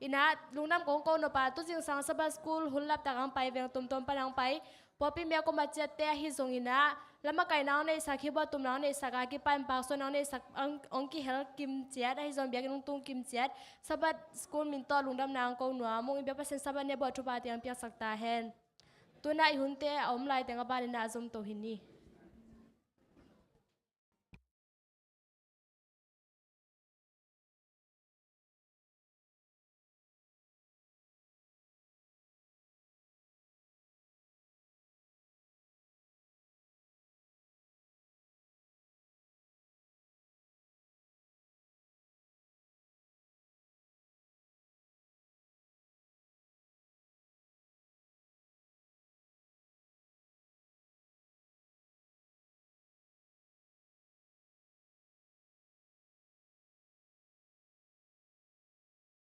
Ina lungdam kong ko nop a, tu zingsang Sabbath School hun laptak ang pai veng tuamtuam pan ang pai, pawlpi mi a koma ciatte ahi zongin ah, lamakaina ong neisak, hih bua tumna ong neisak a kipan, paksuanna ong neisak, ong, ong kihel kim ciat, ahi zong biakinn ong tung kim ciat, Sabbath School min tawh lungdamna ong ko nuam ung. I Biapa Sen Sabbath nebuah thupha teng piaksak ta hen. Tuna i hunte a om lai teng a banin ah a zom to hi ni.